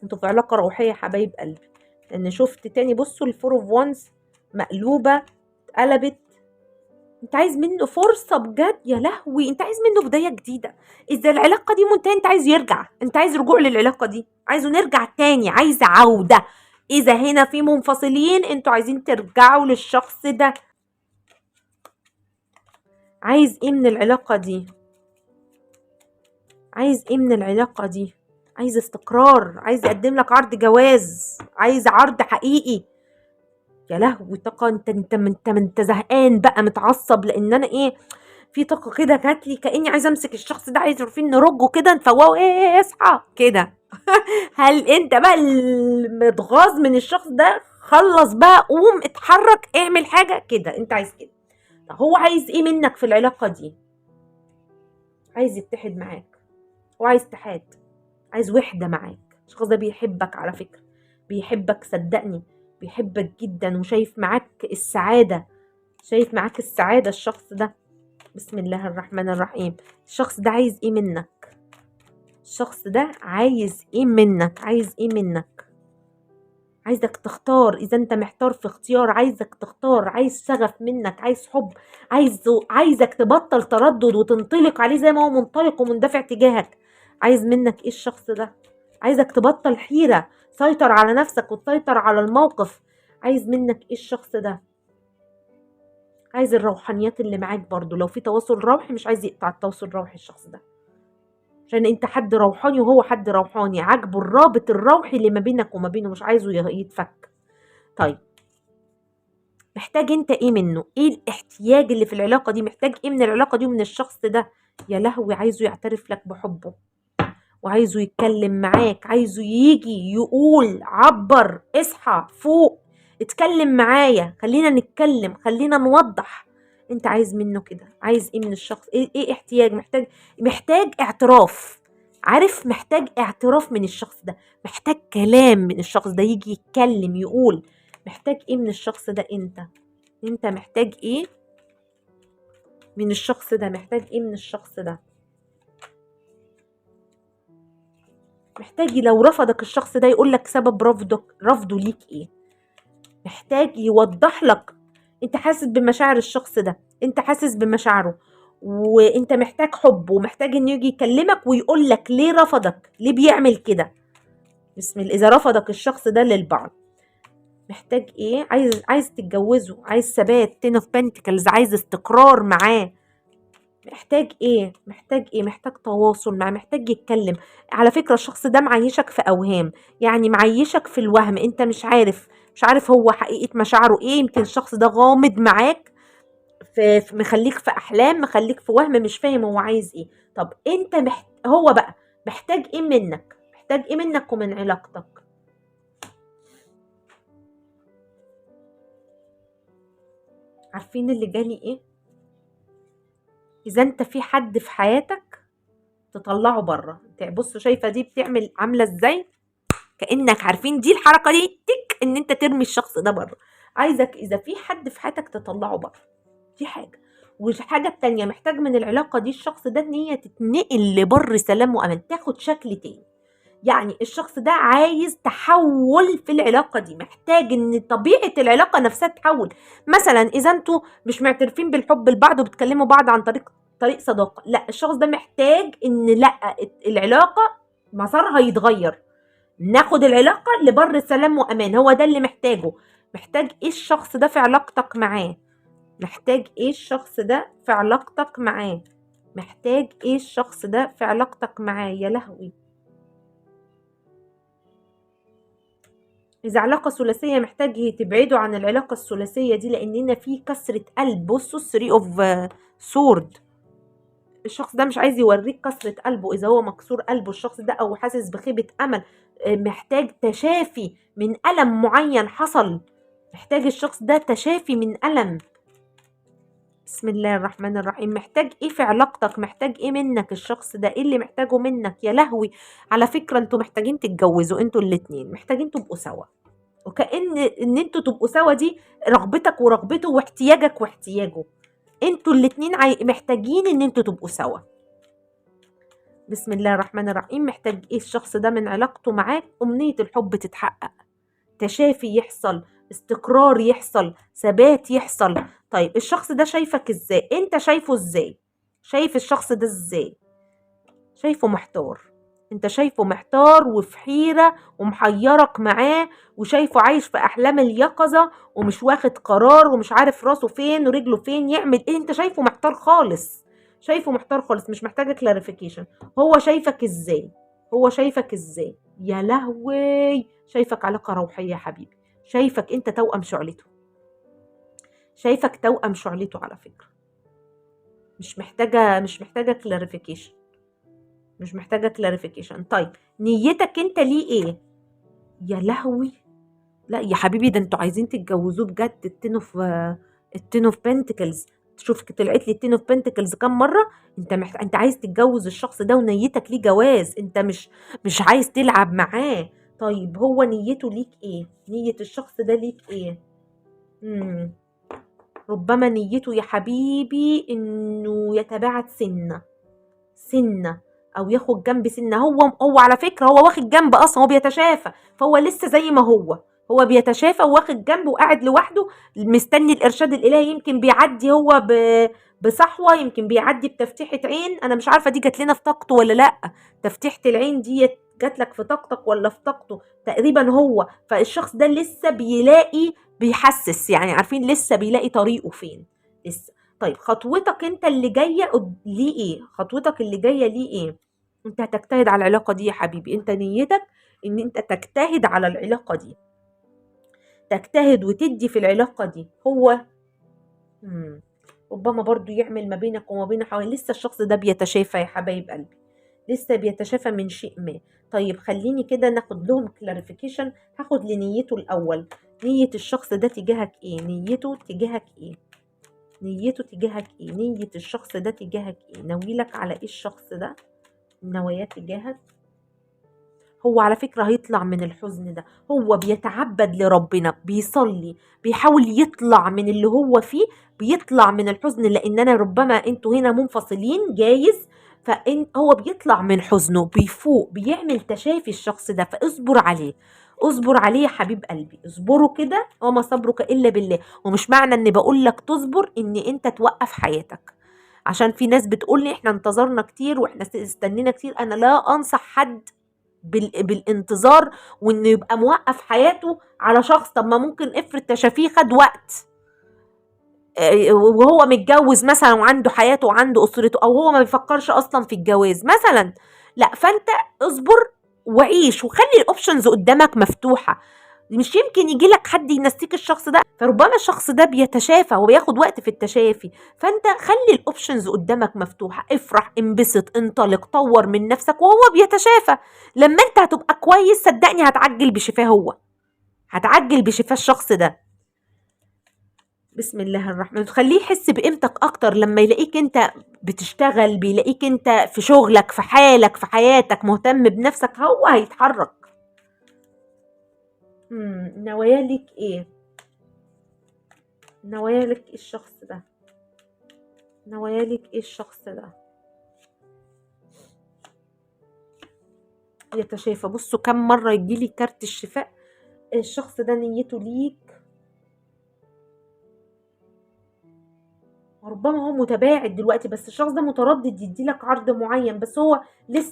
انتوا في علاقه روحيه يا حبايب قلبي. لان شفت تاني، بصوا ال four of wands مقلوبه، اتقلبت. انت عايز منه فرصة بجد يا لهوي، انت عايز منه بداية جديدة. اذا العلاقة دي منتهية انت عايز يرجع، انت عايز رجوع للعلاقة دي، عايزه نرجع تاني، عايز عودة. اذا هنا في منفصلين انتوا عايزين ترجعوا للشخص ده. عايز ايه من العلاقة دي؟ عايز ايه من العلاقة دي؟ عايز استقرار، عايز يقدم لك عرض جواز، عايز عرض حقيقي. يا لهوي طاقة، انت انت انت انت زهقان بقى، متعصب، لان انا ايه، في طاقة كده جات لي كاني عايزه امسك الشخص ده، عايز عارفين نرجه كده، نفوقه، ايه اصحى كده. هل انت بقى المتغاظ من الشخص ده؟ خلص بقى، قوم اتحرك، اعمل حاجة كده، انت عايز كده. طب هو عايز ايه منك في العلاقة دي؟ عايز يتحد معاك، هو عايز اتحاد، عايز وحده معاك. الشخص ده بيحبك على فكرة، بيحبك صدقني، بيحبك جدا، وشايف معاك السعادة، شايف معاك السعادة الشخص ده. بسم الله الرحمن الرحيم. الشخص ده عايز ايه منك؟ الشخص ده عايز ايه منك؟ عايز ايه منك؟ عايزك تختار. اذا انت محتار في اختيار، عايزك تختار، عايز شغف منك، عايز حب، عايزك تبطل تردد وتنطلق عليه زي ما هو منطلق ومندفع تجاهك. عايز منك ايه الشخص ده؟ عايزك تبطل حيرة، سيطر على نفسك وتسيطر على الموقف. عايز منك ايه الشخص ده؟ عايز الروحانيات اللي معاك برضو، لو في تواصل روحي مش عايز يقطع التواصل الروحي الشخص ده، عشان انت حد روحاني وهو حد روحاني، عاجبه الرابط الروحي اللي ما بينك وما بينه، مش عايزه يتفك. طيب محتاج انت ايه منه؟ ايه الاحتياج اللي في العلاقة دي؟ محتاج ايه من العلاقة دي ومن الشخص ده؟ يا لهوي، عايزه يعترف لك بحبه، وعايزه يتكلم معاك، عايزه يجي يقول عبر، اصحى، فوق، اتكلم معايا، خلينا نتكلم، خلينا نوضح. انت عايز منه كده، عايز ايه من الشخص؟ ايه احتياج؟ محتاج اعتراف، عارف؟ محتاج اعتراف من الشخص ده، محتاج كلام من الشخص ده، يجي يتكلم يقول. محتاج ايه من الشخص ده؟ انت محتاج ايه من الشخص ده؟ محتاج ايه من الشخص ده؟ محتاج لو رفضك الشخص ده يقول لك سبب رفضه ليك ايه. محتاج يوضح لك انت حاسس بمشاعر الشخص ده، انت حاسس بمشاعره، وانت محتاج حب، ومحتاج انه يجي يكلمك ويقول لك ليه رفضك، ليه بيعمل كده. بسم الله. اذا رفضك الشخص ده للبعض، محتاج ايه؟ عايز تتجوزه، عايز ثبات، 10 of Pentacles، عايز استقرار معاه. محتاج ايه؟ محتاج ايه؟ محتاج تواصل معاه، محتاج يتكلم. على فكرة الشخص ده معيشك في اوهام، يعني معيشك في الوهم، انت مش عارف هو حقيقة مشاعره ايه. يمكن الشخص ده غامض معاك، في مخليك في احلام، مخليك في وهم، مش فاهم هو عايز ايه. طب انت هو بقى محتاج ايه منك؟ محتاج ايه منك ومن علاقتك؟ عارفين اللي جالي ايه؟ اذا انت في حد في حياتك تطلعه بره. بصوا شايفه دي بتعمل عامله ازاي؟ كانك عارفين دي الحركة دي تك، ان انت ترمي الشخص ده بره. عايزك اذا في حد في حياتك تطلعه بره، دي حاجة. والحاجة التانية محتاج من العلاقة دي الشخص ده ان هي تتنقل لبر سلام وامان، تاخد شكل تاني. يعني الشخص ده عايز تحول في العلاقة دي، محتاج ان طبيعة العلاقة نفسها تتحول. مثلا اذا انتوا مش معترفين بالحب لبعض وبتكلموا بعض عن طريق صداقه، لا الشخص ده محتاج ان لا العلاقة مسارها يتغير، ناخد العلاقة لبر سلام وامان. هو ده اللي محتاجه. محتاج ايه الشخص ده في علاقتك معاه؟ محتاج ايه الشخص ده في علاقتك معاه؟ محتاج ايه الشخص ده في علاقتك معاه؟ يا لهوي، إذا علاقة ثلاثية محتاج تبعدوا عن العلاقة الثلاثية دي، لأننا في كسرة قلب. بصوا 3 of sword، الشخص ده مش عايز يوريك كسرة قلبه، إذا هو مكسور قلبه الشخص ده أو حاسس بخيبة أمل، محتاج تشافي من ألم معين حصل، محتاج الشخص ده تشافي من ألم. بسم الله الرحمن الرحيم. محتاج ايه في علاقتك؟ محتاج ايه منك الشخص ده؟ ايه اللي محتاجه منك؟ يا لهوي، على فكرة انتوا محتاجين تتجوزوا، انتوا الاتنين محتاجين تبقوا سوا، وكأن ان انتوا تبقوا سوا دي رغبتك ورغبته واحتياجك واحتياجه، انتوا الاتنين محتاجين ان انتوا تبقوا سوا. بسم الله الرحمن الرحيم. محتاج ايه الشخص ده من علاقته معاك؟ أمنية الحب تتحقق، تشافي يحصل، استقرار يحصل، ثبات يحصل. طيب الشخص ده شايفك ازاي؟ انت شايفه ازاي؟ شايف الشخص ده ازاي؟ شايفه محتار، انت شايفه محتار وفي حيرة ومحيرك معاه، وشايفه عايش في احلام اليقظة ومش واخد قرار ومش عارف راسه فين ورجله فين، يعمل ايه. انت شايفه محتار خالص، شايفه محتار خالص، مش محتاجة clarification. هو شايفك ازاي؟ هو شايفك ازاي؟ يا لهوي، شايفك علاقة روحية يا حبيبي، شايفك انت توأم شعلته. شايفك توأم شعلته على فكرة. مش محتاجة clarification، مش محتاجة clarification. طيب نيتك انت ليه ايه؟ يا لهوي، لا يا حبيبي، ده انتوا عايزين تتجوزوه بجد. ال ten of pentacles، شوف طلعت لي ال ten of pentacles كام مره. انت عايز تتجوز الشخص ده ونيتك ليه جواز، انت مش عايز تلعب معاه. طيب هو نيته ليك ايه؟ نية الشخص ده ليك ايه؟ ربما نيته يا حبيبي انه يتباعد سنة سنة او ياخد جنب سنة. هو على فكرة هو واخد جنب اصلا، هو بيتشافى، فهو لسه زي ما هو، هو بيتشافى وواخد جنب وقاعد لوحده مستني الارشاد الالهي. يمكن بيعدي هو بصحوة، يمكن بيعدي بتفتيحة عين. انا مش عارفة دي جات لنا في طاقته ولا لا، تفتيحة العين دي جات لك في طاقتك ولا في طاقته تقريبا هو. فالشخص ده لسه بيلاقي، بيحسس يعني، عارفين لسه بيلاقي طريقه فين لسه. طيب خطوتك انت اللي جاية ليه ايه؟ خطوتك اللي جاية ليه ايه؟ انت هتجتهد على العلاقة دي يا حبيبي. انت نيتك ان انت تجتهد على العلاقة دي، تجتهد وتدي في العلاقة دي. هو ربما برضو يعمل ما بينك وما بين حوالي. لسه الشخص ده بيتشافى يا حبايب قلبي، لسه بيتشافى من شيء ما. طيب خليني كده ناخد لهم clarification. هاخد لنيته الأول. نية الشخص ده تجاهك ايه؟ نيته تجاهك ايه؟ نيته تجاهك ايه؟ نية الشخص ده تجاهك ايه؟ ناويلك على ايه الشخص ده؟ نواياه تجاهك. هو على فكرة هيطلع من الحزن ده، هو بيتعبد لربنا، بيصلي، بيحاول يطلع من اللي هو فيه، بيطلع من الحزن، لان انا ربما انتوا هنا منفصلين جايز، فإن هو بيطلع من حزنه، بيفوق، بيعمل تشافي الشخص ده. فاصبر عليه، اصبر عليه يا حبيب قلبي، اصبروا كده، وما صبرك الا بالله. ومش معنى ان بقول لك تصبر ان انت توقف حياتك، عشان في ناس بتقول لي احنا انتظرنا كتير واحنا استنينا كتير. انا لا انصح حد بالانتظار وانه يبقى موقف حياته على شخص. طب ما ممكن افرض تشافيه خد وقت، وهو متجوز مثلا وعنده حياته وعنده اسرته، او هو ما بيفكرش اصلا في الجواز مثلا. لا، فانت اصبر وعيش وخلي ال options قدامك مفتوحة، مش يمكن يجي لك حد ينسيك الشخص ده. فربما الشخص ده بيتشافى وبياخد وقت في التشافي، فانت خلي ال options قدامك مفتوحة، افرح، انبسط، انطلق، طور من نفسك وهو بيتشافى. لما انت هتبقى كويس صدقني هتعجل بشفاه، هو هتعجل بشفاه الشخص ده. بسم الله الرحمن. تخليه يحس بقيمتك اكتر لما يلاقيك انت بتشتغل، بيلاقيك انت في شغلك، في حالك، في حياتك، مهتم بنفسك، هو هيتحرك. نوايا ليك ايه؟ نوايا لك ايه الشخص ده؟ نوايا ليك ايه الشخص ده؟ يتشافى. بصوا كم مرة يجيلي كارت الشفاء. الشخص ده نيته ليك، ربما هو متباعد دلوقتي، بس الشخص ده متردد يدي لك عرض معين، بس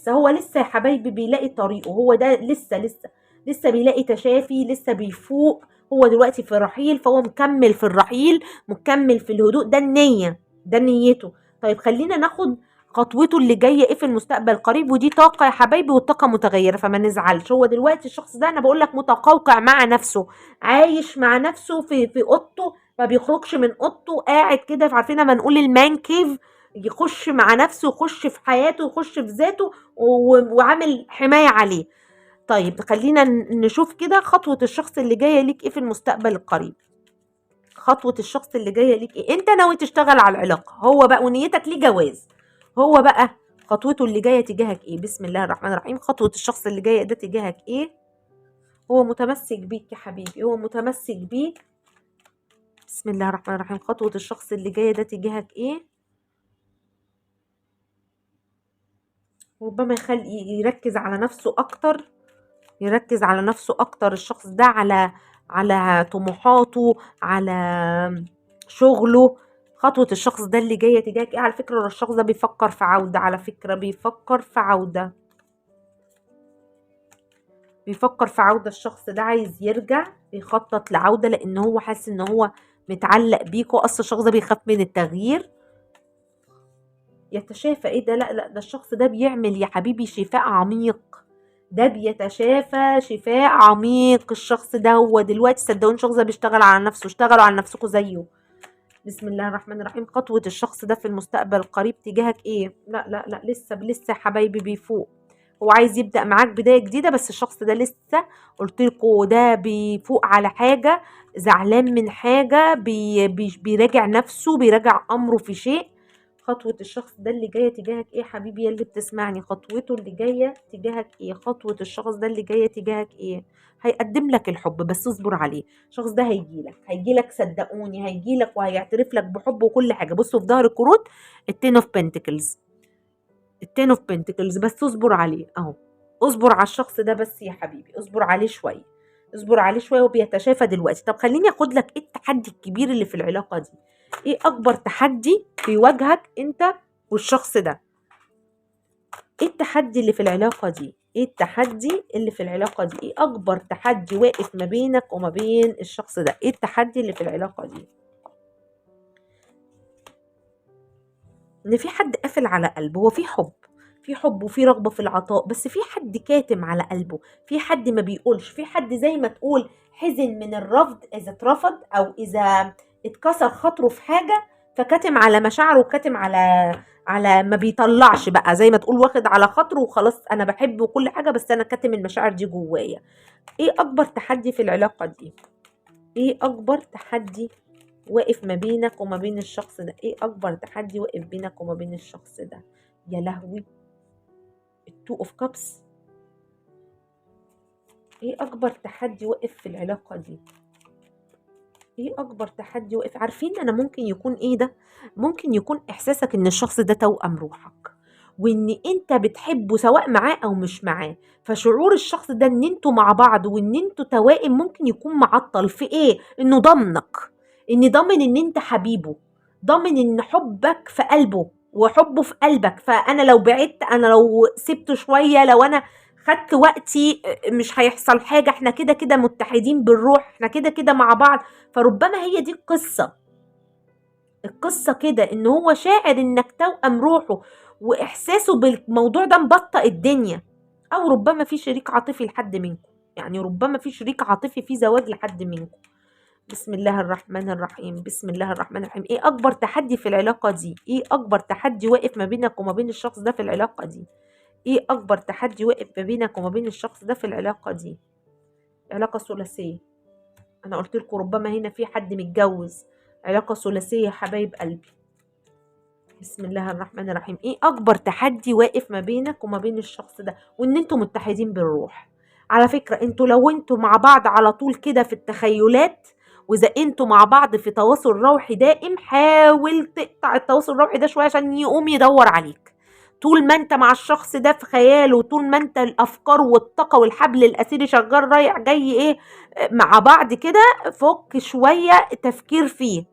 هو لسه يا حبايبي بيلاقي طريقه، هو ده لسه لسه لسه بيلاقي تشافي، لسه بيفوق. هو دلوقتي في رحيل، فهو مكمل في الرحيل، مكمل في الهدوء. ده النية، ده نيته. طيب خلينا ناخد خطوته اللي جاية ايه في المستقبل القريب. ودي طاقة يا حبايبي، والطاقة متغيرة فما نزعلش. هو دلوقتي الشخص ده انا بقول لك متقوقع مع نفسه، عايش مع نفسه في اوضته، ما بيخرجش من اوضته، قاعد كده، عارفين لما نقول ال man cave، يخش مع نفسه، يخش في حياته، يخش في ذاته، وعامل حماية عليه. طيب خلينا نشوف كده خطوة الشخص اللي جاية ليك ايه في المستقبل القريب. خطوة الشخص اللي جاية ليك ايه؟ انت ناوي تشتغل على العلاقة، هو بقى ونيتك ليه جواز، هو بقى خطوته اللي جاية تجاهك ايه؟ بسم الله الرحمن الرحيم. خطوة الشخص اللي جاية ده تجاهك ايه؟ هو متمسك بيك يا حبيبي، هو متمسك بيك. بسم الله الرحمن الرحيم. خطوة الشخص اللي جاية ده تجاهك ايه؟ ربما يركز على نفسه اكتر، يركز على نفسه اكتر الشخص ده، على طموحاته، على شغله. خطوة الشخص ده اللي جاية تجاهك ايه؟ على فكرة الشخص ده بيفكر في عودة، على فكرة بيفكر في عودة، بيفكر في عودة. الشخص ده عايز يرجع، بيخطط لعودة، لان هو حاسس ان هو متعلق بيكو. اصل الشخص ده بيخاف من التغيير، يتشافى. ايه ده؟ لا لا، ده الشخص ده بيعمل يا حبيبي شفاء عميق، ده بيتشافى شفاء عميق الشخص ده. هو دلوقتي صدقوني الشخص ده بيشتغل على نفسه، اشتغلوا على نفسكم زيه. بسم الله الرحمن الرحيم. خطوة الشخص ده في المستقبل القريب تجاهك ايه؟ لا لا لا، لسه لسه حبايبي بيفوق. هو عايز يبدأ معاك بداية جديدة، بس الشخص ده لسه قلت لكم ده بيفوق على حاجة، زعلان من حاجة، بيراجع نفسه، بيراجع أمره في شيء. خطوة الشخص ده اللي جاية تجاهك ايه يا حبيبي يا اللي بتسمعني؟ خطوته اللي جاية تجاهك ايه؟ خطوة الشخص ده اللي جاية تجاهك ايه؟ هيقدم لك الحب، بس اصبر عليه. الشخص ده هيجيلك، هيجيلك صدقوني، هيجيلك وهيعترف لك بحبه وكل حاجة. بصوا في ظهر الكروت ال Ten of Pentacles، ال Ten of Pentacles، بس اصبر عليه اهو. اصبر على الشخص ده بس يا حبيبي، اصبر عليه شوية، اصبر عليه شوية، وبيتشافى دلوقتي. طب خليني اخد لك ايه التحدي الكبير اللي في العلاقة دي؟ ايه اكبر تحدي بيواجهك انت والشخص ده؟ ايه التحدي اللي في العلاقة دي؟ ايه التحدي اللي في العلاقة دي؟ ايه اكبر تحدي واقف ما بينك وما بين الشخص ده؟ ايه التحدي اللي في العلاقة دي؟ ان في حد قافل على قلبه. هو في حب، في حب وفي رغبة في العطاء، بس في حد كاتم على قلبه، في حد ما بيقولش، في حد زي ما تقول حزن من الرفض اذا اترفض او اذا اتكسر خاطره في حاجة، فكاتم على مشاعره وكاتم على ما بيطلعش بقى، زي ما تقول واخد على خاطره وخلاص انا بحبه وكل حاجة، بس انا كاتم المشاعر دي جوايا. ايه اكبر تحدي في العلاقة دي؟ ايه اكبر تحدي واقف ما بينك وما بين الشخص ده؟ ايه اكبر تحدي واقف بينك وما بين الشخص ده؟ يا لهوي، ال Two of Cups. ايه اكبر تحدي واقف في العلاقة دي؟ ايه اكبر تحدي واقف؟ عارفين انا ممكن يكون ايه ده؟ ممكن يكون احساسك ان الشخص ده توأم روحك، وان انت بتحبه سواء معاه او مش معاه، فشعور الشخص ده ان انتوا مع بعض وان انتوا توائم ممكن يكون معطل في ايه؟ انه ضمنك، ان ضامن ان انت حبيبه، ضامن ان حبك في قلبه وحبه في قلبك، فانا لو بعدت، انا لو سبته شوية، لو انا خدت وقتي، مش هيحصل حاجة، احنا كده كده متحدين بالروح، احنا كده كده مع بعض. فربما هي دي القصة، القصة كده ان هو شاعر انك توأم روحه، واحساسه بالموضوع ده مبطئ الدنيا. او ربما في شريك عاطفي لحد منكم، يعني ربما في شريك عاطفي في زواج لحد منكم. بسم الله الرحمن الرحيم، بسم الله الرحمن الرحيم. ايه اكبر تحدي في العلاقة دي؟ ايه اكبر تحدي واقف ما بينك وما بين الشخص ده في العلاقة دي؟ ايه اكبر تحدي واقف ما بينك وما بين الشخص ده في العلاقة دي؟ علاقة ثلاثية، انا قلت لكم ربما هنا في حد متجوز، علاقة ثلاثية يا حبايب قلبي. بسم الله الرحمن الرحيم. ايه اكبر تحدي واقف ما بينك وما بين الشخص ده؟ وان انتوا متحدين بالروح. على فكرة انتوا لو انتوا مع بعض على طول كده في التخيلات، واذا انتوا مع بعض في تواصل روحي دائم، حاول تقطع التواصل الروحي ده شوية عشان يقوم يدور عليك. طول ما انت مع الشخص ده في خياله، وطول ما انت الافكار والطاقة والحبل الاسيري شغال رايح جاي ايه مع بعض كده، فك شوية تفكير فيه،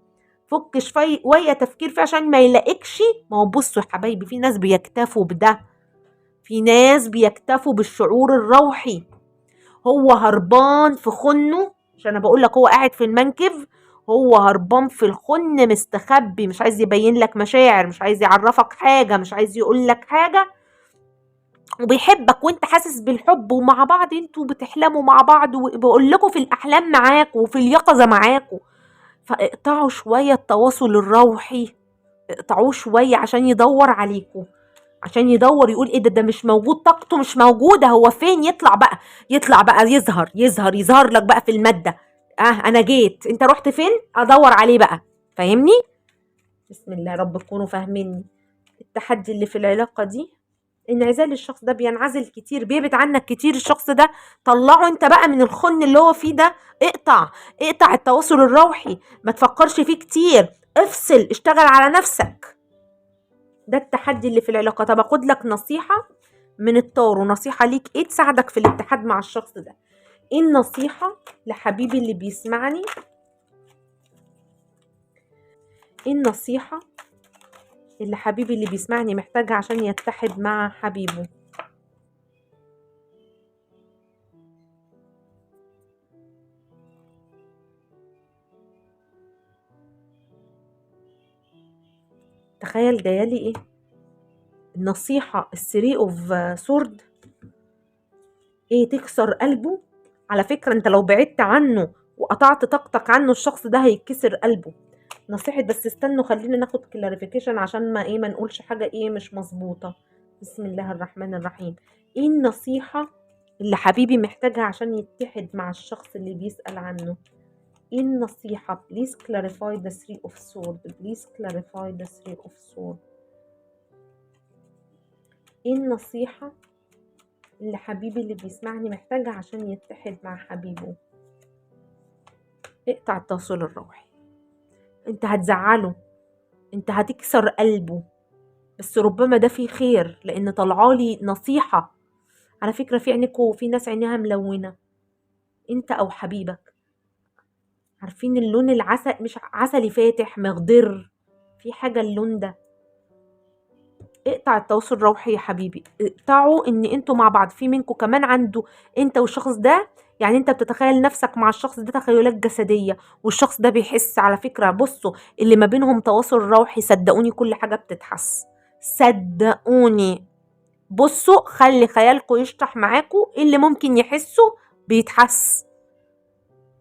فك شوية تفكير فيه عشان ما يلاقيكش. ما هو بصوا يا حبايبي، في ناس بيكتفوا بده، في ناس بيكتفوا بالشعور الروحي. هو هربان في خنه، عشان انا بقول لك هو قاعد في المنكب، هو هربان في الخن مستخبي، مش عايز يبين لك مشاعر، مش عايز يعرفك حاجة، مش عايز يقول لك حاجة، وبيحبك وانت حاسس بالحب، ومع بعض انتوا بتحلموا مع بعض، وبقول لكم في الأحلام معاكوا وفي اليقظة معاكوا. فاقطعوا شوية التواصل الروحي، اقطعوه شوية عشان يدور عليكوا، عشان يدور يقول ايه ده، ده مش موجود، طاقته مش موجودة، هو فين؟ يطلع بقى، يطلع بقى، يظهر، يظهر، يظهر لك بقى في المادة. انا جيت، انت رحت فين؟ ادور عليه بقى، فاهمني؟ بسم الله، يا رب تكونوا فاهميني. التحدي اللي في العلاقة دي انعزال الشخص ده، بينعزل كتير، بيبعد عنك كتير الشخص ده، طلعه انت بقى من الخن اللي هو فيه ده، اقطع، اقطع التواصل الروحي، ما تفكرش فيه كتير، افصل، اشتغل على نفسك. ده التحدي اللي في العلاقة. طب اخد لك نصيحة من التارو، نصيحة ليك ايه تساعدك في الاتحاد مع الشخص ده؟ ايه النصيحة لحبيبي اللي بيسمعني؟ ايه النصيحة اللي حبيبي اللي بيسمعني محتاجها عشان يتحد مع حبيبه؟ تخيل جايالي ايه النصيحة؟ ال Three of Sword، ايه تكسر قلبه؟ على فكرة انت لو بعدت عنه وقطعت طاقتك عنه الشخص ده هيتكسر قلبه. نصيحة، بس استنوا خلينا ناخد clarification عشان ما ايه، ما نقولش حاجة ايه مش مظبوطة. بسم الله الرحمن الرحيم. ايه النصيحة اللي حبيبي محتاجها عشان يتحد مع الشخص اللي بيسأل عنه؟ ايه النصيحة؟ please clarify the three of sword، please clarify the three of sword. ايه النصيحة اللي حبيبي اللي بيسمعني محتاجها عشان يتحد مع حبيبه؟ اقطع التواصل الروحي. انت هتزعله، انت هتكسر قلبه، بس ربما ده فيه خير، لان طلعالي نصيحة. على فكرة في عينكوا في ناس عينيها ملونة، انت او حبيبك، عارفين اللون العسل، مش عسلي فاتح مخضر، في حاجة اللون ده. اقطع التواصل الروحي يا حبيبي، اقطعوا ان انتوا مع بعض. في منكم كمان عنده انت والشخص ده، يعني انت بتتخيل نفسك مع الشخص ده تخيلات جسدية، والشخص ده بيحس. على فكرة بصوا، اللي ما بينهم تواصل روحي صدقوني كل حاجة بتتحس، صدقوني. بصوا خلي خيالكم يشطح معاكم، اللي ممكن يحسوا بيتحس،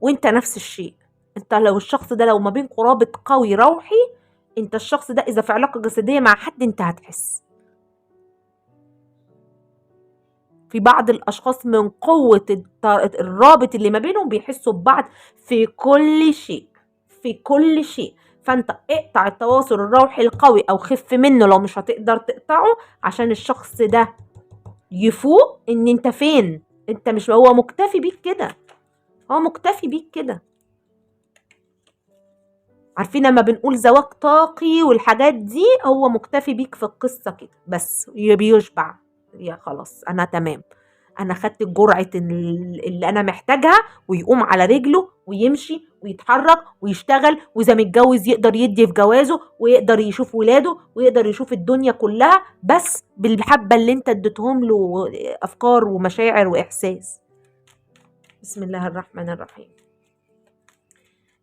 وانت نفس الشيء. انت لو الشخص ده لو ما بينكم رابط قوي روحي، انت الشخص ده اذا في علاقة جسدية مع حد انت هتحس. في بعض الاشخاص من قوة الرابط اللي ما بينهم بيحسوا ببعض في كل شيء، في كل شيء. فانت اقطع التواصل الروحي القوي او خف منه لو مش هتقدر تقطعه، عشان الشخص ده يفوق ان انت فين. انت مش، هو مكتفي بيك كده، هو مكتفي بيك كده. عارفين لما بنقول زواج طاقي والحاجات دي، هو مكتفي بيك في القصة كده بس، بيشبع، يا خلاص انا تمام، انا خدت الجرعة اللي انا محتاجها، ويقوم على رجله ويمشي ويتحرك ويشتغل، واذا متجوز يقدر يدي في جوازه، ويقدر يشوف ولاده، ويقدر يشوف الدنيا كلها، بس بالحبة اللي انت اديتهم له افكار ومشاعر واحساس. بسم الله الرحمن الرحيم.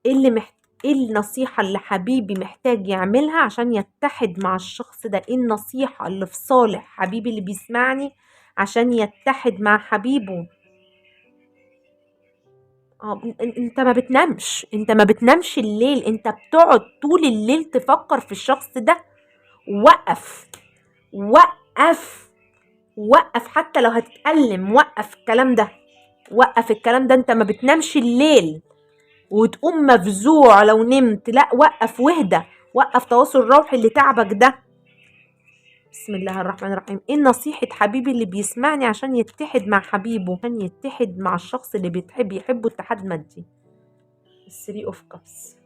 ايه النصيحة اللي حبيبي محتاج يعملها عشان يتحد مع الشخص ده؟ ايه النصيحة اللي في صالح حبيبي اللي بيسمعني عشان يتحد مع حبيبه؟ انت ما بتنامش، انت ما بتنامش الليل، انت بتقعد طول الليل تفكر في الشخص ده. وقف، وقف، وقف، حتى لو هتتألم وقف الكلام ده، وقف الكلام ده. انت ما بتنامش الليل وتقوم مفزوع لو نمت، لا وقف واهدى، وقف تواصل روحي اللي تعبك ده. بسم الله الرحمن الرحيم. ايه نصيحة حبيبي اللي بيسمعني عشان يتحد مع حبيبه، عشان يتحد مع الشخص اللي بيحب يحبه اتحاد مادي؟ 3 of cups.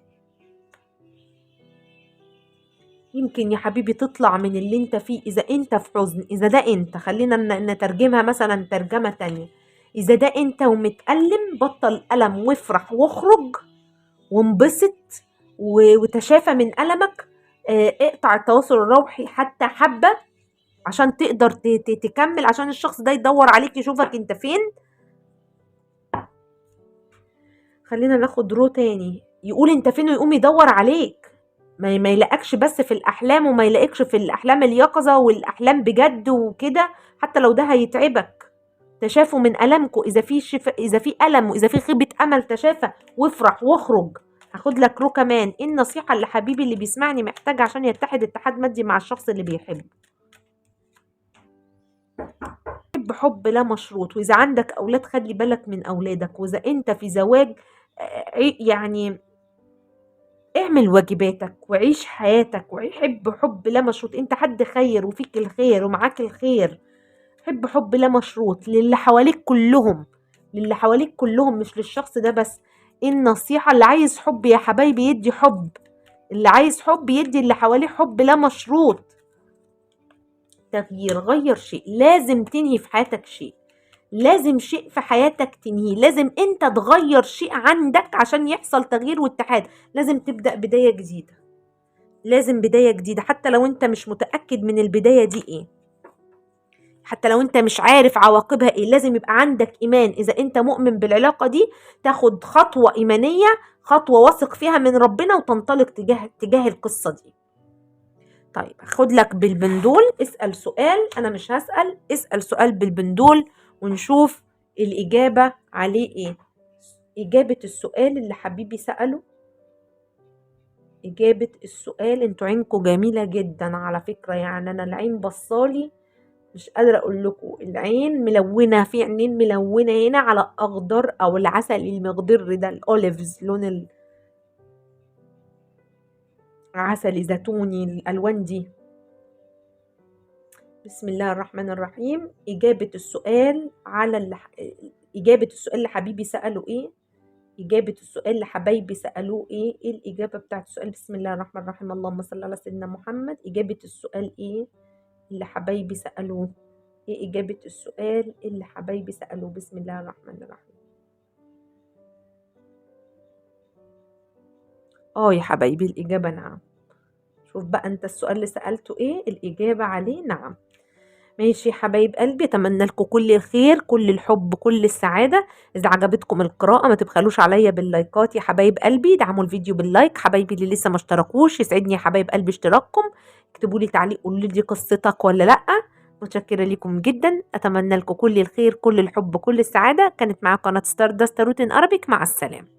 يمكن يا حبيبي تطلع من اللي انت فيه اذا انت في حزن، اذا ده انت، خلينا نترجمها مثلا ترجمة تانية، اذا ده انت ومتألم بطل ألم وافرح واخرج وانبسط وتشافى من ألمك. اقطع التواصل الروحي حتى حبة عشان تقدر تكمل، عشان الشخص ده يدور عليك يشوفك انت فين. خلينا ناخد رو تاني، يقول انت فين ويقوم يدور عليك، ما يلاقكش بس في الأحلام، وما يلاقكش في الأحلام اليقظة والأحلام بجد وكده، حتى لو ده هيتعبك. تشافوا من ألمكم، إذا في شفاء، إذا في ألم وإذا في خيبة أمل تشافى وافرح واخرج. هاخد لك رو كمان. إيه النصيحة اللي حبيبي اللي بيسمعني محتاج عشان يتحد اتحاد مادي مع الشخص اللي بيحبه؟ حب حب لا مشروط. وإذا عندك أولاد خلي بالك من أولادك، وإذا أنت في زواج، اعمل واجباتك وعيش حياتك وحب حب لا مشروط. أنت حد خير وفيك الخير ومعاك الخير. حب حب لا مشروط للي حواليك كلهم، للي حواليك كلهم، مش للشخص ده بس. ايه النصيحة؟ اللي عايز حب يا حبايبي يدي حب، اللي عايز حب يدي اللي حواليه حب لا مشروط. تغيير، غير شيء، لازم تنهي في حياتك شيء، لازم شيء في حياتك تنهيه، لازم انت تغير شيء عندك عشان يحصل تغيير واتحاد. لازم تبدأ بداية جديدة، لازم بداية جديدة، حتى لو انت مش متأكد من البداية دي ايه، حتى لو انت مش عارف عواقبها ايه، لازم يبقى عندك ايمان. اذا انت مؤمن بالعلاقة دي تاخد خطوة ايمانية، خطوة واثق فيها من ربنا، وتنطلق تجاه القصة دي. طيب خد لك بالبندول، اسأل سؤال، انا مش هسأل، اسأل سؤال بالبندول ونشوف الإجابة عليه ايه. إجابة السؤال اللي حبيبي سأله. إجابة السؤال، انتوا عينكم جميلة جدا على فكرة، يعني أنا العين بصالي مش قادرة أقول لكم، العين ملونة، في عينين ملونة هنا على أخضر أو العسل المخضر ده، ال olives، لون العسلي زيتوني، الألوان دي. بسم الله الرحمن الرحيم. إجابة السؤال على إجابة السؤال اللي حبيبي سأله إيه؟ إجابة السؤال اللي حبايبي سألوه إيه؟ إيه الإجابة بتاعت السؤال؟ بسم الله الرحمن الرحيم، اللهم صل على سيدنا محمد. إجابة السؤال إيه اللي حبايبي سألوه؟ إيه إجابة السؤال اللي حبايبي سألوه؟ بسم الله الرحمن الرحيم. يا حبايبي الإجابة نعم. شوف بقى أنت السؤال اللي سألته إيه؟ الإجابة عليه نعم. ماشي يا حبايب قلبي، أتمنى لكم كل الخير، كل الحب، كل السعادة. إذا عجبتكم القراءة ما تبخلوش عليا باللايكات يا حبايب قلبي، دعموا الفيديو بال like. حبايبي اللي لسه ما اشتركوش يسعدني يا حبايب قلبي اشتراككم، اكتبوا لي تعليق قولوا لي دي قصتك ولا لأ. متشكرة لكم جدا، أتمنى لكم كل الخير، كل الحب، كل السعادة. كانت معاكم قناة ستار داست روتين أرابيك، مع السلامة.